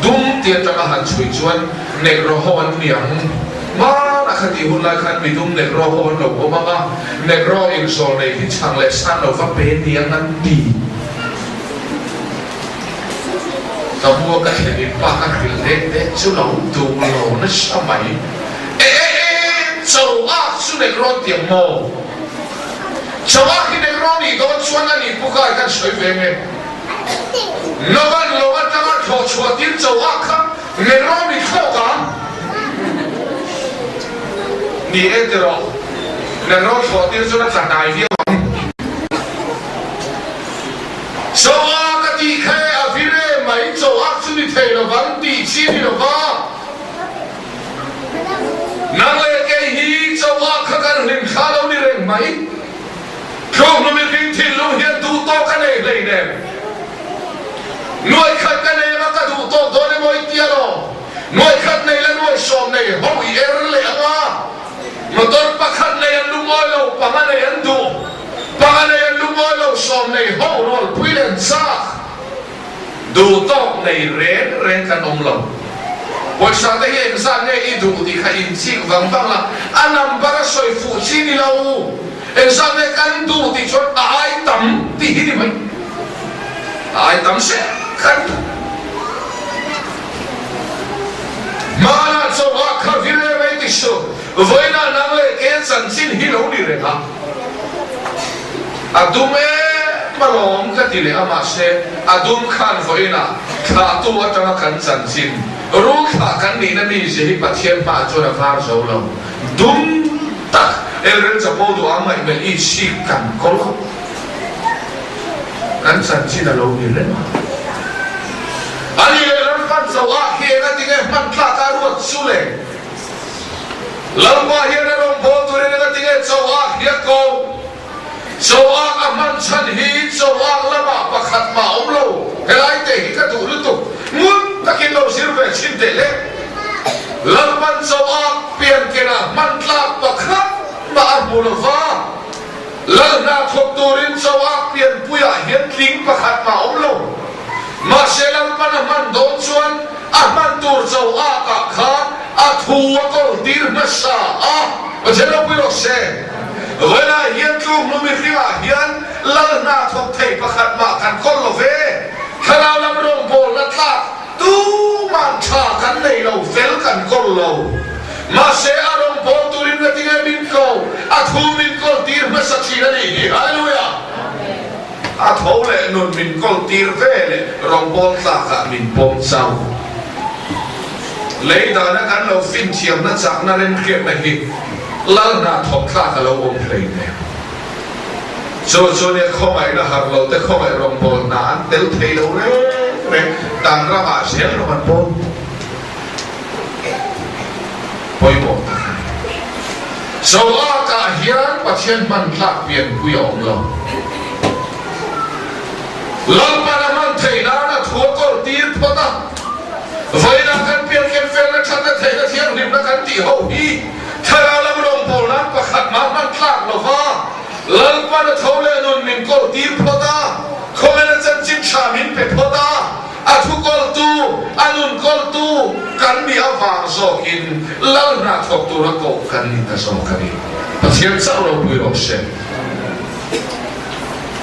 dum ti atanga han chhui chuan Negro ho an ni ang. Hmanah. Khatih hun lai khan midum Negro ho an lo awm ang a, Negro in zawlnei hi chhang leh san lo va pe niang an ti. Ka hmu a ka thlen in pa ka hrilh dek dek chu lo duh lo nasa mai. E e e, cho ak chu Negro an ti ang maw? Cho ak hi Negro nih dawn chuan a nih pukai kan sawi ve nge? Novan lo atanga thlawh chhuah tir cho ak kha Negro nih thlawk ang? Ni e tiraw, Negro thlawh tir chuan a tla hnai viau ang. Chaw-a ka tih kha e a vir em mai, chaw-a chu ni thei lovang tih chi ni lova. Nang leh kei hi chaw-a kha kan hlim thla lo ni reng mai. Tlawmhnu mihring thinlung hian duh tawk a nei hleinem. Nuai khat ka nei anga ka duh tawk dawn emaw i tia lo. Nuai khat nei la nuai sawm nei ho i er leh anga motor pakhat nei an lungawi lo, panga nei an duh. Panga nei an lungawi lo sawm nei ho rawl pui len chak duh tawk nei reng reng kan awm lo. Pawisa te hi engzat nge i duh tih kha in chik vang vang la, a number a sawi fuh chi ni lo. Engzat nge kan duh tih chuan a ai tam tih hi ni mai. A ai tam se kan duh. Hmanah chauha kha vir em ei ti suh, vawiinah nang leh ke chanchin hi lo ni reng a. A dum em alawm ka ti leh a, mahse a dum khan vawiinah thlahtu atanga kan chanchin rul thlah kan nihna mizia hi Pathian hmaah chuan a var zo lo. Dum tak elrel chapo duh ang ngaihmelh i sik kan kawl a, kan chanchin a lo ni reng a. A ni leh ram hman zo ah hi eng a tinge hman tlak a ruat chu le? Lalpa hian a rawngbâwl turin eng a ti nge Choak hi a ko? Choak a hman chhan hi Choak lamah pakhat mah a awm lo. Helai te hi ka duh lutuk. Ngun takin lo zir ve chhin teh le. Lalpan Choak piankenah hman tlak pakhat mah a hmu lo va. Lal hna thawk turin Choak pianpuiah hian tling pakhat mah a awm lo. Mahse Lalpan a hman dawn chuan a hman tur cho akah khan a thu a kawl tir hmasa a, Pathian ropui rawh se. Vawilah hian tluk hnu mihringah hian Lal hna thawk thei pakhat mah kan kawl lo ve. Thlarau lam rawngbawlna tlak tuman tha kan nei lo, fel kan kawl lo. Mahse a rawngbâwl turin ka ti nge min ko, a thu min kawl tir hmasa thin a nih hi. Hallelujah! A tho leh nun min kawl tir ve leh rawngbâwl tlakah min pawm chau. Lei dana kan lo fin thiamna chakna remhriatna hi Lal hna thawk tlak a lo awm hlei nen. Chu chu nia khawngaihna harh lo te khawngaih rawngbâwl hna an tel thei lo reng reng dan ramah zel rawng an bawl. Pawimawh tak a ni. Zoakah hian Pathian hman tlak pianpui a awm lo. Lalpan a hman theih nan a thu a kawl tir phawt a. Vawiinah kan pianken felna thatna theihna thianghlimna kan tih ho hi thlarau lam rawngbâwl nan pakhat mah hman tlak lo va, Lalpan a tho leh nun min kawl tir phawt a, khawvel a chanchin tha min pe phawt a. A thu kawltu, a nun kawltu kan nih avang zawkin Lal hna thawk tura koh kan ni ta zawk a ni. Pathian chauh ropui rawh se.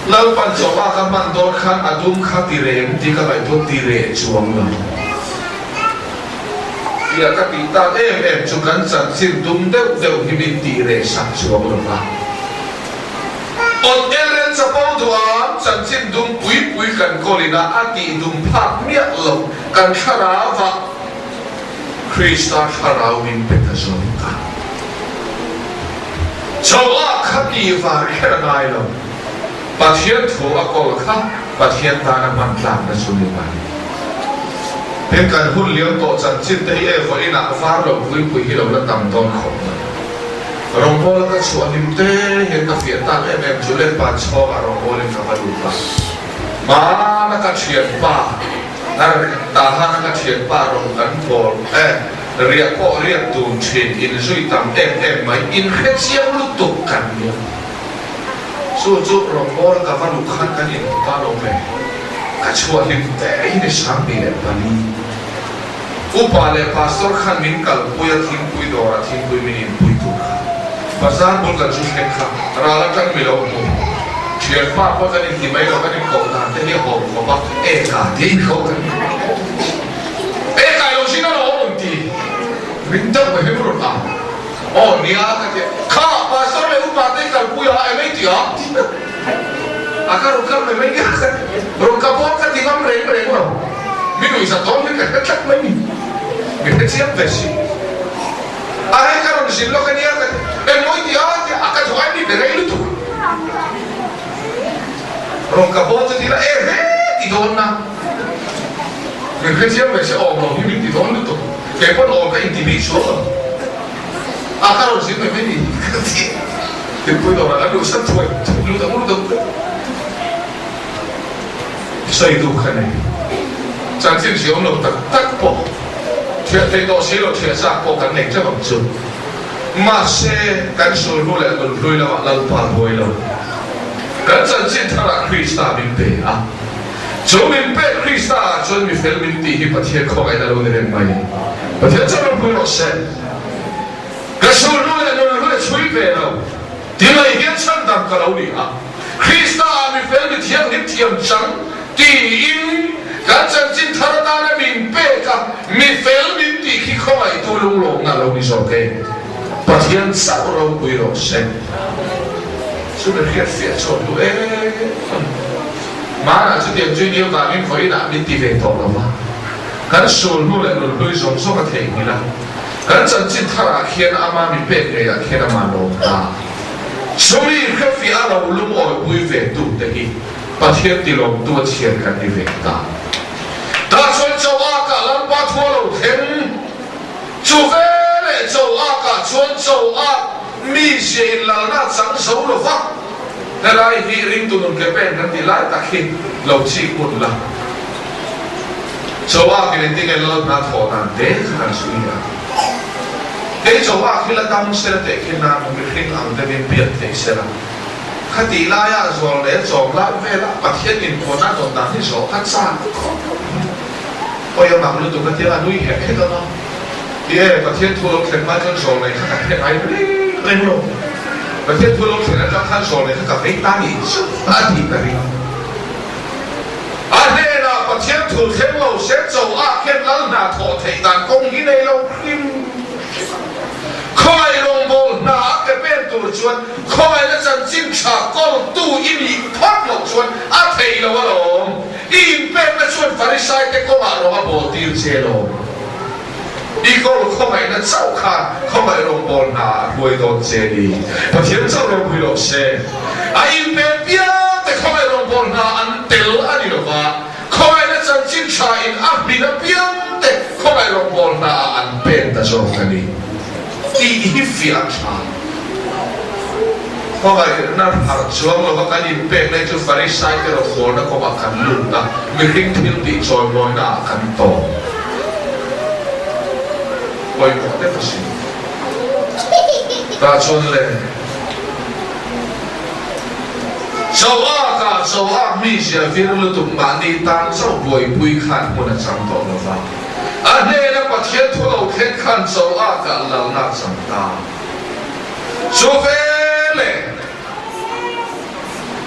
Lalpan chawhma ka hman dawn khan a dum kha ti reng tih ka ngaihtuah ti reh chuang lo. Tia ka tih tak em em chu kan chanchin dum deuh deuh hi min tih reh sak chuang lo va. Awt elrel chapo duam chanchin dum pui pui kan kawlin a a tih dum phak miah lo kan thlarau ah Krista thlarau min pe ta zawk a. Cho ah kha tih var kher a ngai lo. Pathian thu a kawl kha Pathian tana hman tlakna chu ni mai. Tin kan hun liam tawh chanchin te hi e vawiin ah var lo pui pui hi lo la tam dawn khawp mai. Rawngbawla ka chhuah hlim te hian ka fiah tak em em chu let pa chhawngah rawngbawlin ka va lut a. Hmana ka thianpa, Tahana ka thianpa rawn kan bawl e, riah pawh riak dun thin, inzui tam em em mai, inhre chiang lutuk kan nia. Chu chu rawngbawla ka va luh khan kan inhmu ta lo ve. Ka chhuah hlim te hi ni 24. Upa leh Pastor khan min kalpui a, thingpui dawrah thingpui min inpui. Bazar bul kan zu thleng kha ral atang mi lo hmu. Thianpa pawh kan inti mai lo, kan inkoh dan te hi a hawm khawp a, e ka ti inkoh kan ni. E kai lo zin a lo awm ang ti ring deuh mai hian rawn ang. Aw nia ka ti a, kha pastor leh upa te i kalpui a, eng ei ti a? A ka rawn kal mai mai nia ka ti, rawn ka bawr ka ti ngam reng reng lo, mi nuihzat dawn hi ka hre tlat mai ni, mi hre chiang ve si. A hei ka rawn zin lawk ania ka ti, engmaw i ti a? Tia a ka duh ai mi be rei lutuk. Rawn ka bawr chu ti ila, e he ti dawn na, min hre chiang ve se awm lo hi min ti dawn lutuk, kei pawn awm ka inti bik sual lo. A ka rawn zin mai mai ni ka ti, thingpui dawrah kan luh san thuai thuai lut ang lut ang lut. Sawi duh kha nei. Chanchin hriam lo tak tak pawh thiah theih tawh si lo thiah zak pawh kan nei teuh ang chu. Mahse, kan sulhnu leh nunhlui lamah Lalpa buai lo. Kan chanchin tharah Krista min pe a. Chu min pek Krista ah chuan mi fel min tih hi Pathian khawngaihna lo ni reng mai. Pathian chuan ropui rawh se. Ka sulhnu leh nunhlui a chhui ve lo. Ti mai hian chhandam ka lo ni a, Krista ah mi fel mi thianghlim thiam chang tiin kan chanchin thar atana min pek a, mi fel min tih khi khawngaihtu lunglawmna a lo ni zawk e. Pathian chauh ropui rawh se. Chu mi hriat fiah chhuak duh em em. Hmanah chutiang chu nia vangin vawiinah min ti ve tawh lo va, kan sul hnu leh nunhlui zawng zawng a theihnghilh a. Kan chanchin tharah khian ama mi pek ngeiah khian ama lawm ta. Chumi hrefiah a lo lungawipui ve tu te hi Pathian tilawmtu a chhiar kan ni ve ta. Tah chuan cho akah Lalpa thu a lo thleng. Chu veleh cho akah chuan cho ak mi zia in lalna a chang zo lo va. Helai hi ringtu nun ke pen kan tih lai tak hi lo chik hmun la. Choak in engtinge lal hna thawh dan te kha kan sawi a. Kei choak hi la dam sela teh khi nan mihring ang deuhin biak thei sela. Khatih laia zual leh chawm lai vela Pathian inphuahna dawn dan hi zawh kha chak khawp Awi a mak lutuk a tia a nui hek hek ang a. Ti e, Pathian thu lo thlen hma chuan zawlnei kha ka hre ngai reng reng lo. Pathian thu lo thlen atang khan zawlnei kha ka vei ta nih chu a tih ka ring. A hnenah Pathian thu thleng lo se cho ah khian lal hna thawh theih dan kawng hi nei lo hrim hrim a. Khawngaih rawngbâwl hna a ke pen tur chuan khawngaihna chanchin tha kawltu i nih phawt loh chuan a thei lo alawm. I inpekna chuan Farisaite kawngah rawng a bawl tir che alawm. I kawl khawngaihna chauh khan khawngaih rawngbâwl hna a hruai dawn che ni. Pathian chauh ropui rawh se. A inpek piang te khawngaih rawngbâwl hna an tel a ni lo va, khawngaihna chanchin tha in a hmin apiang te khawngaih rawngbâwl hna ah an pen ta zawk a ni tih hi fiah a tha. Khawngaihna harh chuang lova kan inpekna hi chu Farisaite rawngbâwlna kawngah kan lut a, mihring thil tih chawimawina ah kan tawp. Pawimawh deuh a si. Tah chuan le, Choak-ah choak mizia vir lutuk mahni tan chauh buaipui khan hmun a chang tawh lo va. A hnena Pathian thu lo thleng khan choak-ah lalna a chang ta. Chu veleh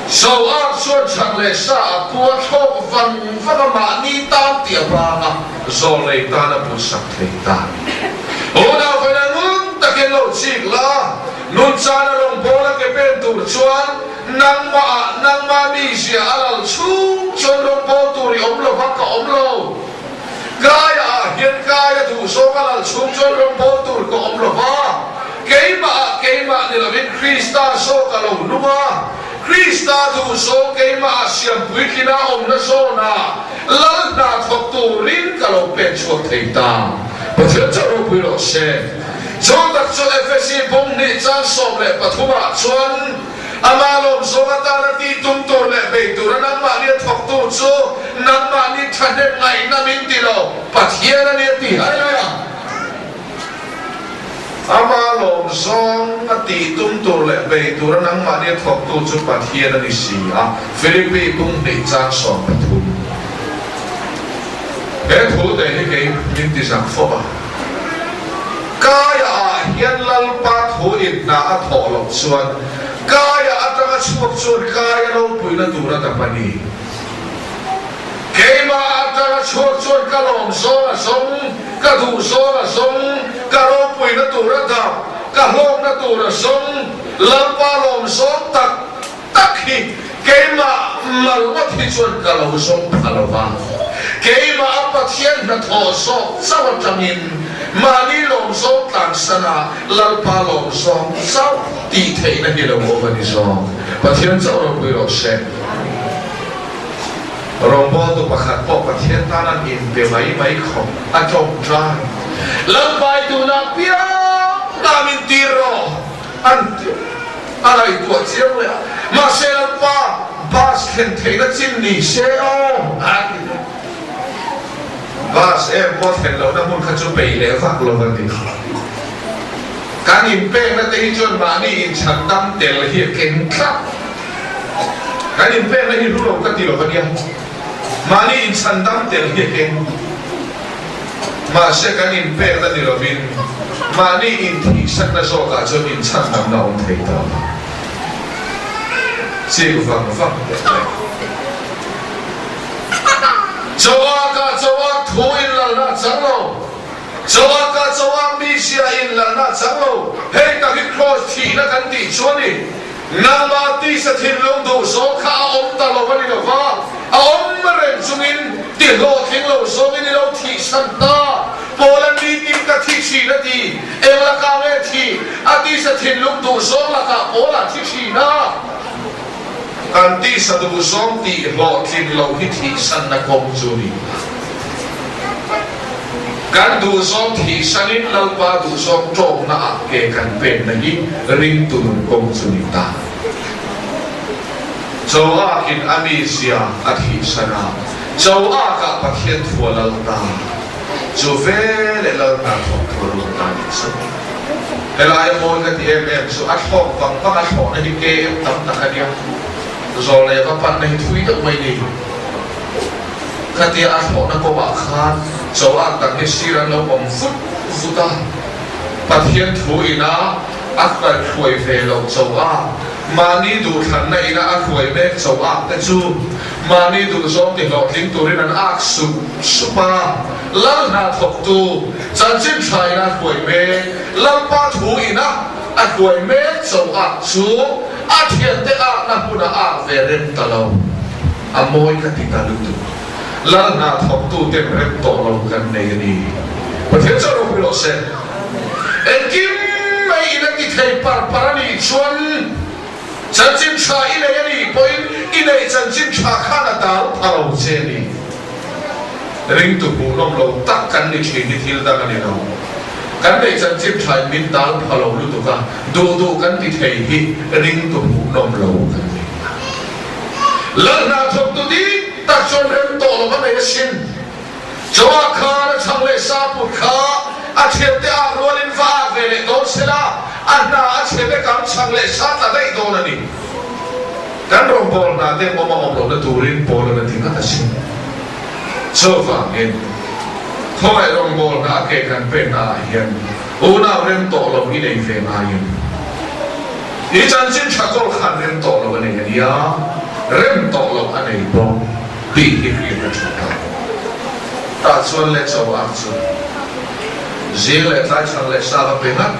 Soak chuan chhak leh sa a pua thlawk vang vang a mahni tan tih a vang a, zawlnei tan a putsak thei ta. Unau vawiin a ngun takin lo chik la, nunchana rawngbâwl a ke pen tur chuan nangmah ah nangmah mizia a lal chhung chuan rawngbâwl tur i awm lo va, ka awm lo. Kaia ah hian Kaia duhzawng a lal chhung chuan rawngbâwl tur ka awm lo va, keimah ah keimah ni lovin Krista zawk a lo hnung a, Krista duhzawng keimah ah siam puitlina awmna zawnah lal hna thawk turin ka lo pek chhuak thei ta. Pathian chauh ropui rawh se. Chu tak chu Efesi bung hnih chang 13 ah chuan, Amah lawmzawng atana tih tum tur leh bei tura nangmahni a thawktu chu nangmahni thahnem ngaihna min ti lo, Pathian a ni a ti. Hallelujah! Amah lawmzawng a tih tum tur leh bei tura nangmahni a thawktu chu Pathian a ni si a, Philippi pumhnih chang 13. He thu te hi kei min ti zak fawp a. Kaia ah hian Lalpa. thu in hna a thawh loh chuan Kaia atanga chhuak chuan Kaia ropuina tur a dap a ni. Keimah atanga chhuak chuan ka lawm zawng a zawng, ka duh zawng a zawng, ka ropuina tur a dap, ka hlawkna tur a zawng, Lalpa lawm zawng tak tak hi keimah mal ngawt hi chuan ka lo zawng pha lo va. Keimah a Pathian hnathawh zawk chauh atangin mahni lawm zawng tlansana Lalpa lawm zawng chauh tih theihna hi lo awm a ni zawk. Pathian chauh ropui rawh se. Rawngbawltu pakhat pawh Pathian tan an inpe mai mai khawp a tawngtai. Lalpai tunah piang ta min tir rawh an ti a ngaihtuah chiang leh a. Mahse Lalpa bus thlen theihna chin ni se aw a ti leh. Bus em pawh thlen lohna hmun kha chu peih leh vak lo a ni. Kan inpekna te hi chuan mahni inchhan dam tel hi a keng tlat. Kan inpekna hi hlu lo ka ti lo va nia. Mahni inchhan dam tel hi a keng. Mahse kan inpekna ni lovin mahni inthihsakna zawkah chuan inchhan damna a awm thei ta lo. Chik vang vang teh le. Chawakah chawak thu inlalna a chang lo. Chawakah chawak mizia inlalna a chang lo. Hei tak hi Kraws thihna kan tih chu a ni. Nangmah tisa thinlung duh zawng kha a awm ta lo a ni lo va, a awm reng chungin ti hlawhtling lo zawngin i lo thihsan ta. Paula nitin ka thi thin a ti. Eng lakah nge thi? A tisa thinlung duh zawng lakah Paula thi thin a. Kan tisa duh zawng tih hlawhtlin lo hi thihsanna kawng chu ni. Kan duhzawng thihsanin Lalpa duhzawng tawkna ah ke kan penna hi ringtu nun kawng chu ni ta. Choakin a mizia a thihsan a, Choakah Pathian thu a lal ta. Chu veleh lal hna thawk thu a lut ta nih chu. Helai a mawi ka ti em em chu a thlawk vang vang a thlawhna hi KM tam tak a nia. Zawlnei va panna hi thui deuh mai ni. Khatia a thlawhna kawngah khan Choak dang hi sir an lo awm vut vut a, Pathian thu ina a kaihhruai ve loh Choak, mahni duhthlanna ina a hruai mek Choak te chu mahni duhzawng ti hlawhtling turin an ak sup sup a, Lal hna thawktu chanchin tha ina a hruai mek, Lalpa thu ina a hruai mek Choak chu a thiante akna hmuna ak ve rem ta lo. A mawi ka ti ta lutuk. Lal hna thawktu ten rem tawh lo kan nei a ni. Pathian chuan ropui rawh se. Engkim mai in a ti thei par par a nih chuan chanchin tha i nei a nih pawhin i neih chanchin tha khan a dal pha lo che a ni. Ringtu hmuhnawm lo tak kan ni thin hi thil dang a ni lo. Kan neih chanchin tha in min dal pha lo lutuk a, duh duh kan ti thei hi ringtu hmuhnawm lo kan ni. Lal hna thawktu dik tak chuan rem tawh lo a nei asin. Joa khan a chhang leh Saput kha a thiante ak rualin va ak ve leh dawn sela, a hna a chhe vek ang, chhang leh sa tla daih dawn a ni. Kan rawngbâwl hna te awm a awm lohna turin Paula'n a ti ngat asin. Chuvangin, khawngaih rawngbâwl hna a ke kan pekna ah hian unau rem tawh lo i nei ve ngaiin i chanchin tha kawl khan rem tawh lo a nei a nia, rem tawh lo a nei bawk tih hi hriat a tha ta. Tah chuan le cho ak chu zing leh tlai chhang leh sa va pe ngat.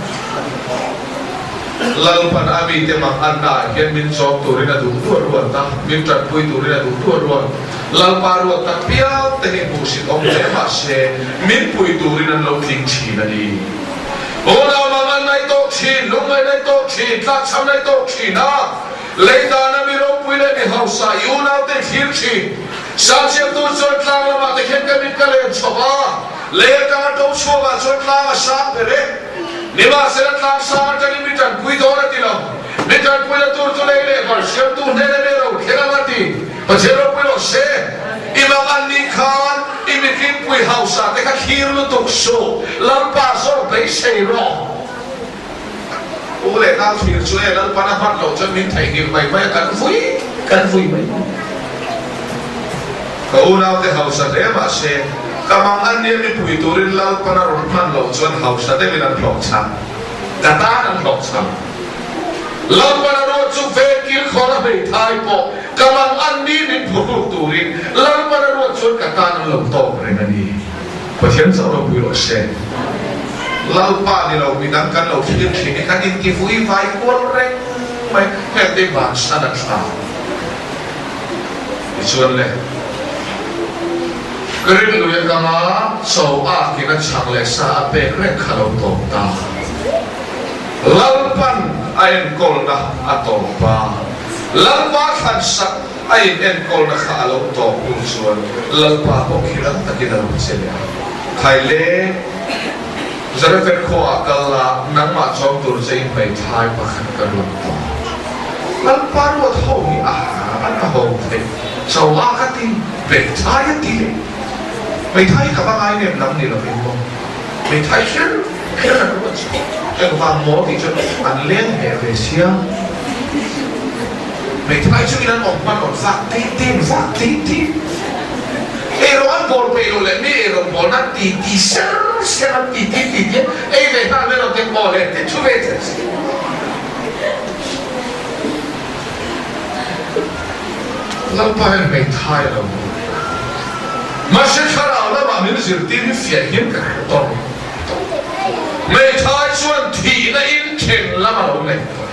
Lalpan a mite mang anna ah hian min chawm turin a duh duah ruat a, min tanpui turin a duh duah ruat. Lalpa ruat tak piang te hi hmuhsit awm hle mah se, min pui turin an lo tling thin a ni. Unau mang an naih tawk thin, lungngaih naih tawk thin, tlakchham naih tawk thin a, lei dana mi ropui leh mi hausa i unaute i thlir thin. Sangsiamtu chuan tlang lamah te khian ka mit ka len chho a, lei atanga to chhuakah chuan tlang a sang ber e. Nimahsela tlang sang atangin mi tanpui dawn a ti lo. Mi tanpuina tur chu lei leh var siamtu hnen a nia lo thleng ang a ti. Pathian ropui rawh se. I mang an nih khan i mihringpui hausa te kha thlir lutuk suh. Lalpa zawk beisei rawh. U leh nau thlir chu e Lalpan a hman loh chuan min theihnghilh mai mai a kan vui kan vui mai mai. Ka unaute hausa hle mahse ka mang an nia mipui turin Lalpan a rawn hman loh chuan hausa deuhin an hlawh chhan. Ka tan an hlawhchham. Lalpan a ruat chu vengkil khawr a hmeithai pawh ka mang an ni min phuhruk turin Lalpan a ruat chuan ka tan an lo tawk reng a ni. Pathian chauh ropui rawh se. Lalpa ni lo midang kan lo thlir thin i kan inti vui vai kual reng mai heng te bansan a tha. Tichuan le ka rinlui atanga chaw akin a chhang leh sa a pek reng kha lo tawp ta. Lalpan a enkawlna a tawp a, Lalpa thlansak a in enkawlna kha a lo tawp hnu chuan Lalpa pawh khi rang takin a lo che leh a. Khai le, Zarephath khuaah kal la, nangmah chawm tur che in hmeithai pakhat ka ruat tawh. Lalpa ruat ho hi a an a ho theih cho a ka ti, hmeithai a ti leh. Hmeithai hi ka va ngai nem lam ni lovin maw. Hmeithai kher kher an ruat chu engvang maw tih chuan an leng hmeh ve sia. Hmeithai chu in an awm hman rawn vak te te an vak te te. Eirawng an bawl peih lo leh mi eirawng bawl nan ti ti ser ser an ti ti ti ti ei ve nghal mai lo te aw le ti thu ve che che. Lalpa hian hmeithai a lo hmu. Mahse thlarau lamah min zirtir hi fiah hian ka hre tawh. Hmeithai chuan thihna in then lam a lo nei tawh.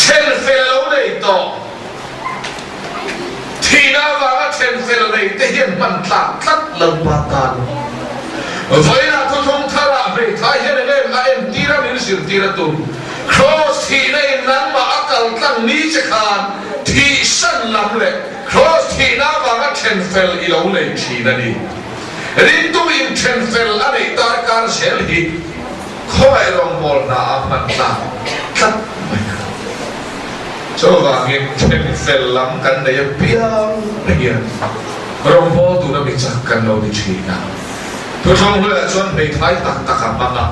Then fel a lo nei tawh. Thihna avanga then fel nei te hian hman tlak tlat Lalpa tan. Vawiinah thuthlung tharah hmeithai hian eng em a entir a min zirtir a tum. Kraws thihna in nangmah a kal tlang ni che khan thihsan lam leh Kraws thihna avanga then fel i lo nei thin a ni. Rintu in then fel a neih darkar zel hi khawngaih rawngbâwl hna a hman tlak tlat mai a. Chuvangin then fel lam kan nei apiang hian rawngbâwl tuna mi chak kan lo ni thin a. Thuthlung hluiah chuan hmeithai tak tak a hmang a.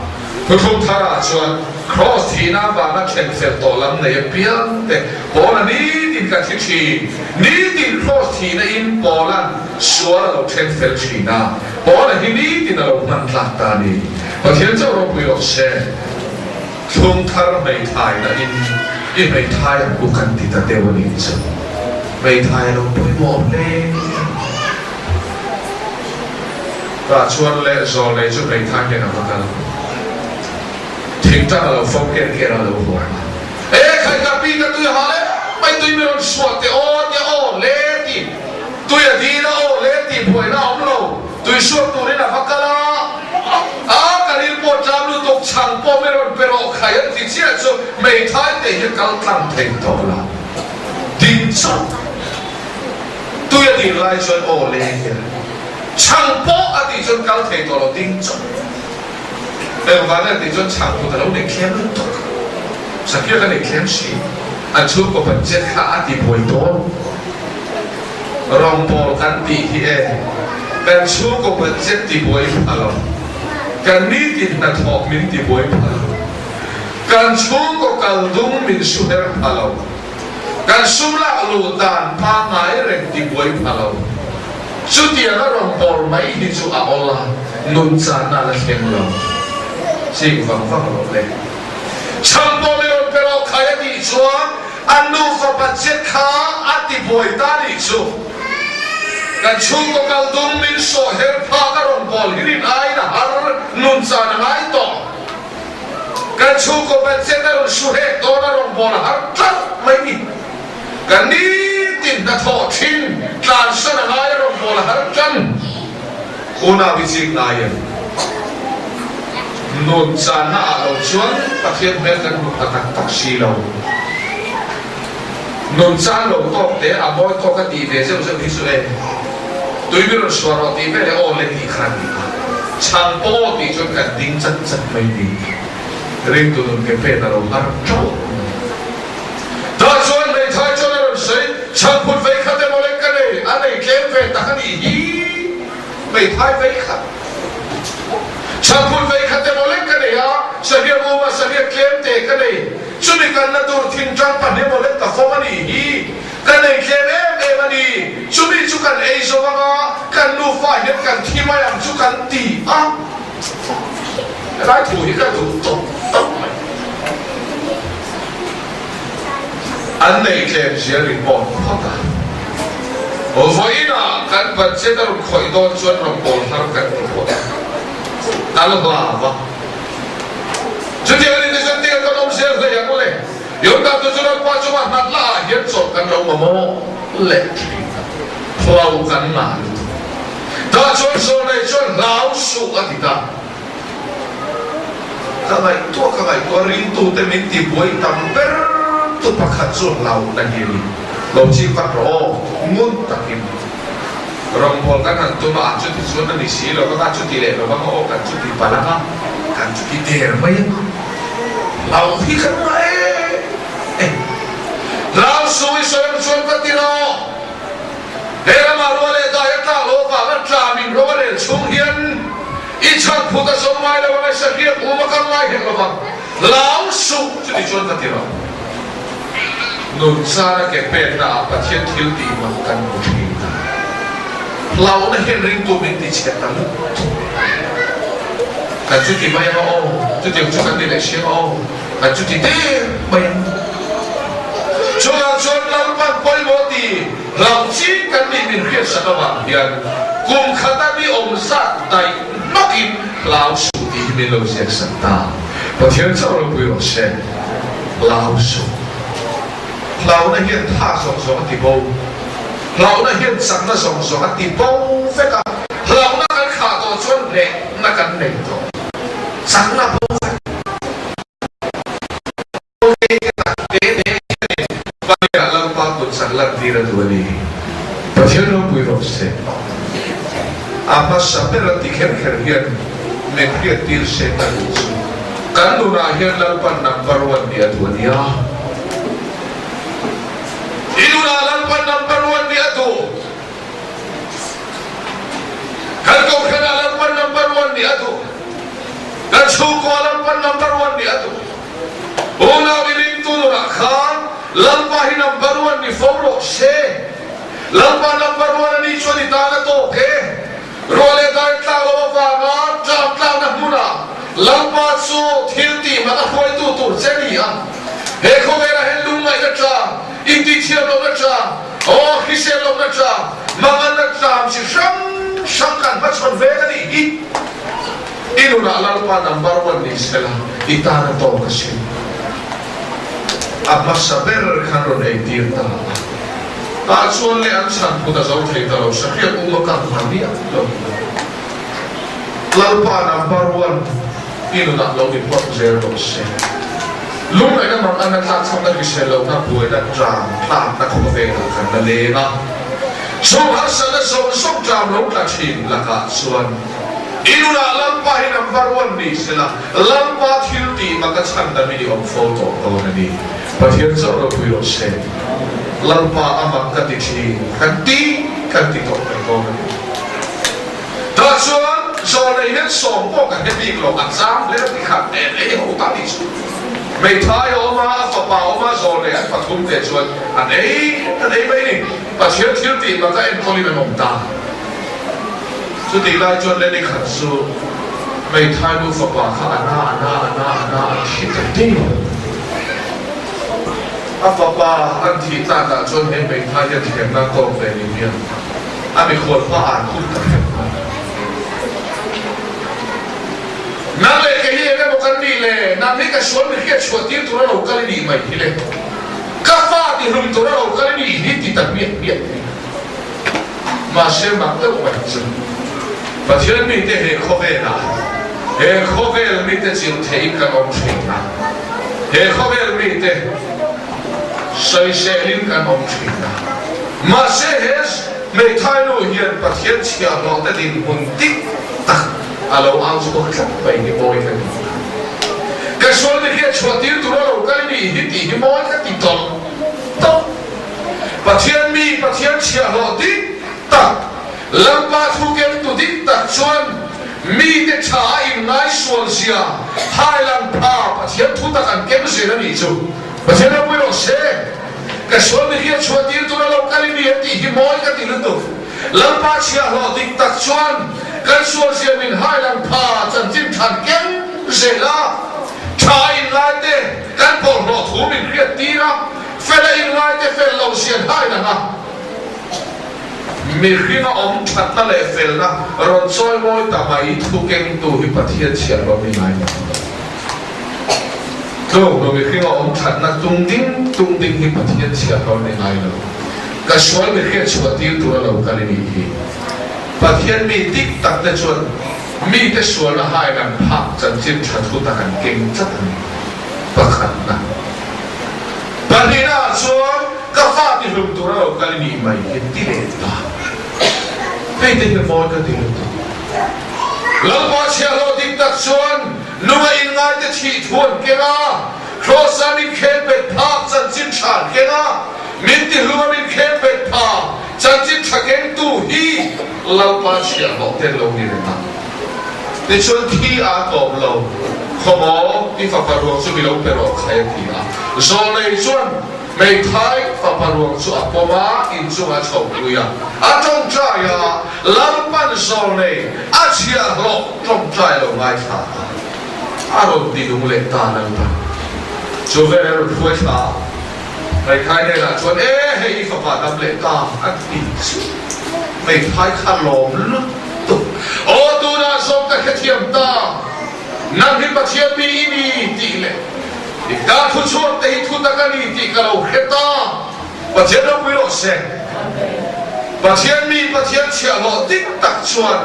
Thuthlung tharah chuan Kraws thihna avanga then fel tawh lam nei apiang te Paula nitin ka thi thin. Nitin Kraws thihna in Paula'n sual a lo then fel thin a, Paula hi nitin a lo hman tlak ta a ni. Pathian chauh ropui rawh se. Thlung thar hmeithai na in i hmeithai ang u kan ti ta deuh a nih chu. Hmeithai a lo pawimawh hle. Tah chuan leh zawlnei chu hmeithai hian a va kal. Thingtang a lo fawm ker ker a, a lo huar a. E khai ka pi ka tui ha le mai tui mi rawn suah teh aw tia aw le ti tui a dil a aw le ti buaina a awm lo tui suak turin a va kal a a ka ril pawh tlam lutuk chhang pawh mi rawn pe rawh khai an ti chiah chu hmeithai te hi a kal tlang thei tawh la ding chauh tui a dil lai chuan aw le tia chhang pawh a tih chuan kal thei tawh lo ding chauh. Engvang a tih chuan chhang kut a lo nei thlem lutuk. Sakhiak a nei thlem si. An chhungkaw budget kha a ti buai dawn. Rawngbawl kan tih hi e kan chhungkaw budget ti buai pha lo. Kan nitin hnathawk min ti buai pha lo. Kan chhungkaw kal dung min su her pha lo. Kan sum lak luh dan pangngai reng ti buai pha lo. Chutiang a rawn bawl mai hi chu a awl a, nun channa a la thleng lo. Ching vang vang rawh le. Chhang pawh mi rawn pe rawh khai a tih chuan a nufa budget kha a ti buai ta nih chu. Kan chhungkaw kal dum min sawh her phak a rawn bawl hi rin aiin a har nun chan a ngai tawh. Kan chhungkaw budget a rawn su hek dawn a rawn bawl a har tlat mai ni. Ka nitin hnathawh thin tlansan a ngai a rawn bawl a har tan. Unau hi chik ngai em? Nun channa ah lo chuan Pathian hmel kan hmu pha tak tak si lo. Nun chan lo tawk te a mawi tawk a tih ve zeuh zeuh hi chu e. Tui mi rawn suah rawh tih veleh aw le tih kha a ni a. Chhang pawh aw tih chuan kan ding chat chat mai ni. Ringtu nun ke pen a lo har tauh mai. Tah chuan hmeithai chuan a rawn sawi, Chhangphut vei khat emaw lek ka nei, a nei tlem ve tak a nih hi, hmeithai vei khat. Chhangphut vei khat emaw lek ka nei a, sahriak uma sahriak tlem te ka nei, chumi kalna tur thingtang pahnih emaw lek ka fawm a nih hi, ka nei tlem em em a ni, chumi chu kan ei zo ang a, kan nufa hian kan thi mai ang chu kan ti a. Helai thu hi ka duh tawp. tawp mai. An neih tlem zia report phawt a. Vawiinah kan budget a rawn khawih dawn chuan rawngbâwl har kan ti phawt a, kal hlau a. Chutiang a ni te chuan tiang kan awm zel hlei ang le. Yonda chu chu Lalpa chunga hnat lah ah hian chawlh kan lo mamawh leh thin a, hlau kan ngah lutuk. Tah chuan Sawnei chuan hlau suh a ti ta. Ka ngaihtuah ka ngaihtuah ringtute min ti buai tam ber tu pakhat chu hlauhna hi a ni. Lo chik vat rawh aw, ngun takin. Rawngbâwl kan han tum a, a chuti chuan a ni si lo vang a, chuti leh lo vang a aw, kan chuti palh ang a, kan chuti der mai ang a. Hlau hi kan ngah em em. Hlau suh i sawi ang chuan ka ti rawh. He ramah ruah leh dai a tlak loh avanga tla min ro a rel chhung hian i chhan phut a zawm ngai lo ang, i sahriak um a kal ngai hek lo vang. Hlau suh chuti chuan ka ti rawh. Nun chana ke pekna ah Pathian thil tih mak kan hmu thin ta. Hlauhna hian ringtu min ti chhe ta lutuk. Kan chuti mai ang a aw, chutiang chu kan ni leh si ang a aw, kan chuti der mai ang. Chungah chuan Lalpan pawimawh ti hlauh ching kan nih min hriatsak avang hian kum khata mi awm zat daih nawkin hlau suh tih hi min lo ziaksak ta. Pathian chauh ropui rawh se. Hlau suh. Hlauhna hian tha zawng zawng a ti bo. Hlauhna hian chakna zawng zawng a ti bo vek a. Hlauhna kan khah tawh chuan hnehna kan nei tawh. Chakna bo vek. Pahniha Lalpa kut chak lantir a duh a ni. Pathian ropui rawh se. A hmasa ber a ti kher kher hian min hriattir se ka duh chu. Kan nunah hian Lalpan number one nih a duh a nia. I nunah Lalpan number one nih a duh. Kan kohhranah Lalpan number one nih a duh. Kan chhungkua Lalpan number one nih a duh. Unau i ringtu nunah khan Lalpa hi number one ni fo rawh se. Lalpa number one a nih chuan i tan a tawk e. Ruah leh dai tlak lo avanga tlak tlakna hmunah Lalpa chu thil tih hmang a hruaitu tur che a ni a. He khawvelah hian lungngaihna tla, intithiam lohna tla, aw hrisel lohna tla, manganna tlam chi hrang hrang kan hmachhawn vek a nih hi. I nunah Lalpa number one ni sela i tan a tawk a sin. A hmasa ber khan rawn eitir ta a. Tah chuan leh an chhan phut a zo thei ta lo, Sahriak um a kang hma miah lo. Lalpa number one i nunah lo ni phawt zel rawh se. Lungngaihna mang an a tlakchhamna hrisel lohna buaina tlam tlakna khawvelah kan la leng a. Chung harsatna zawng zawng tlam lo tla thin lakah chuan I nunah Lalpa hi number one ni sela, Lalpa thil tih mak a chhan dam in i awm fo tawh dawn a ni. Pathian chauh ropui rawh se. Lalpa a mak ka ti thin, kan ti kan ti tawh mai dawn a ni. Tah chuan zawlnei hian sawm pawh ka hre bik lo, a chang hle a ti khat nen ei ho ta ni chu. Hmeithai a awm a, a fapa a awm a, zawlnei an pathum te chuan an ei an ei mai ni. Pathian thil tih mak a enkawlin an awm ta. Chutih lai chuan Lenny khat chu hmeithai nu fapa kha a na a na a na a na a thi ta deuh a. A fapa an thih tlakah chuan he hmeithai hian thlemna a tawk ve ni hian a mikhual hma an khum ta hrep mai. Nang leh kei hi eng emaw kan nih le, nang hi ka sual mi hriat chhuah tir tura lo kal i nih mai hi le, ka fa ti hlum tura lo kal i nih hi ti ta hmiah hmiah mai. Mahse mak deuh mai chu Pathian mite he khawvelah he khawvel mite chilh theihin kan awm thin a, he khawvel mite sawiselin kan awm thin a. Mahse he hmeithai nu hian Pathian chhiahhlawhte dinhmun dik tak a lo au chhuak tlat mai hi mawi ka ti a. Ka sual mi hriat chhuah tir tura lo kal i nih hi tih hi mawi ka ti tawlh tawlh. Pathian mi, Pathian chhiahhlawh dik tak, Lalpa thu kengtu dik tak chuan mite tha a inngaisual zia hailang pha Pathian thu tak an keng zel a nih chu. Pathian ropui rawh se. Ka sual mi hriat chhuah tir tura lo kal i ni em tih hi mawi ka ti lutuk. Lalpa chhiahhlawh dik tak chuan kan sual zia min hailang pha chanchin than keng zel a. Tha inlaite kan bawlhhlawh thu min hriat tir a, fela inlaite fel lo sian hai lang a. Mihringa awm thatna leh felna rawn chawi mawi ta mai thu kengtu hi Pathian chhiahhlawh ni ngai lo. Tluk lo mihringa awm thatna tung ding tung ding hi Pathian chhiahhlawh ni ngai lo. Ka sual mi hriat chhuah tir tura lo kal i nih hi. Pathian mi dik tak te chuan mite sualna hain an phak chanchin tha thu tak an keng tlat a ni. Pakhatna. Pahnihna ah chuan ka fa ti hlum tura lo kal i nih mai hi ti leh ta. Hei te hi mawi ka ti lutuk. Lalpa chhiahhlawh dik tak chuan nunga inngaite thih thu an keng a, Kraws-a min khel bet phak chanchin tha an keng a, min ti hluma min khel bet phak chanchin tha kengtu hi Lalpa chhiahhlawh te an lo ni reng a. Tichuan thi aa tawp lo, Khawmaw, i fapa ruang chu mi lo pe rawh khai a ti a. Zawlei chuan hmeithai fapa ruang chu a pawm a, inchungah a chhohpui a. A tawngtai a, Lalpan zawlei a chhiahhlawh tawngtai lo ngaithla a, a rawn ti nung leh ta Lalpan chu vel a rawn hruai thla a. Hmeithai hnenah chuan, E hei i fapa dam leh ta a ti chu hmeithai kha lawm lutuk. Aw tunah zawng ka hrethiam ta, nang hi Pathian mi i ni tih leh i ka thu chhuak te hi thu tak a ni tih ka lo hre ta. Pathian ropui rawh se. Pathian mi Pathian chhiahhlawh dik tak chuan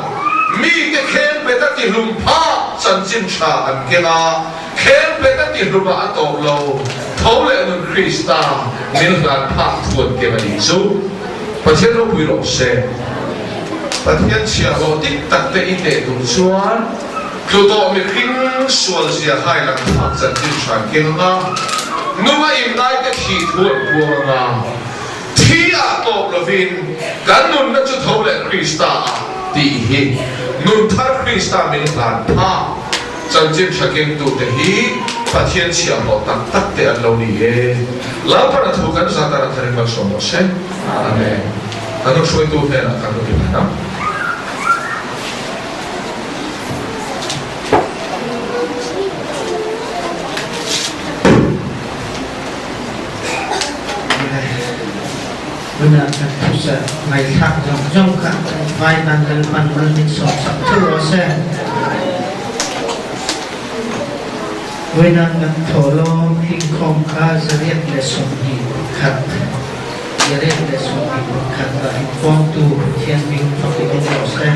mite kheng bet a tihlum phak chanchin tha an keng a. Kheng bet a tihlumah a tawp lo, tho leh nun Krista min hlan phak thuan kem a nih chu. Pathian ropui rawh se. Pathian chhiahhlawh dik tak te i teh tur chuan tlu tawh mihring sual zia hai lang phak chanchin hran keng anga nunga inngaite thih thu an puang anga thi ah tawp lovin kan nunna chu tho leh Krista ah tih hi nun thar Krista min hlan phak Chanchin tha kengtute hi Pathian chhiahhlawh tak tak te an lo ni e. Lalpana thu kan zat a ratharin malsawm rawh se. Amen. Kan nu hruaitu hnenah kan nu ti phat ang. Tunah kan thusa ngaihthlak zawng zawng kha vai tan Lalpan mal min sawm sak theuh rawh se. Vawinan kan thawhlawm hlingkhawm kha 121, 121 ah inkhawmtu Pathian hming fakin awm rawh se.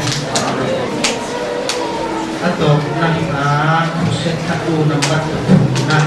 A tawpna hla thuset hla u number pathumna.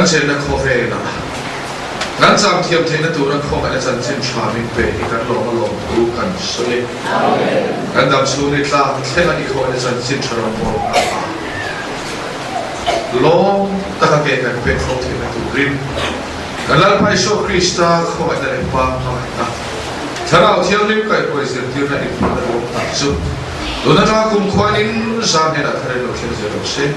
Kan chenna khawvelah kan cham thiam theihna tura khawngaihna chanchin tha min pe hi kan lawm a lawm thu kan sawi e. Kan dam chhung ni tlak thlenga i khawngaihna chanchin tha rawngbawl hna a lawm taka ke kan pek fo theihna turin kan Lalpa Isua Krista khawngaihna leh Pa hmangaihna Thlarau Thianghlim kaihhruai zirtirna inpawlna ruang tak chu tun atanga kumkhuain zan hnenah thar in lo thleng zel rawh se.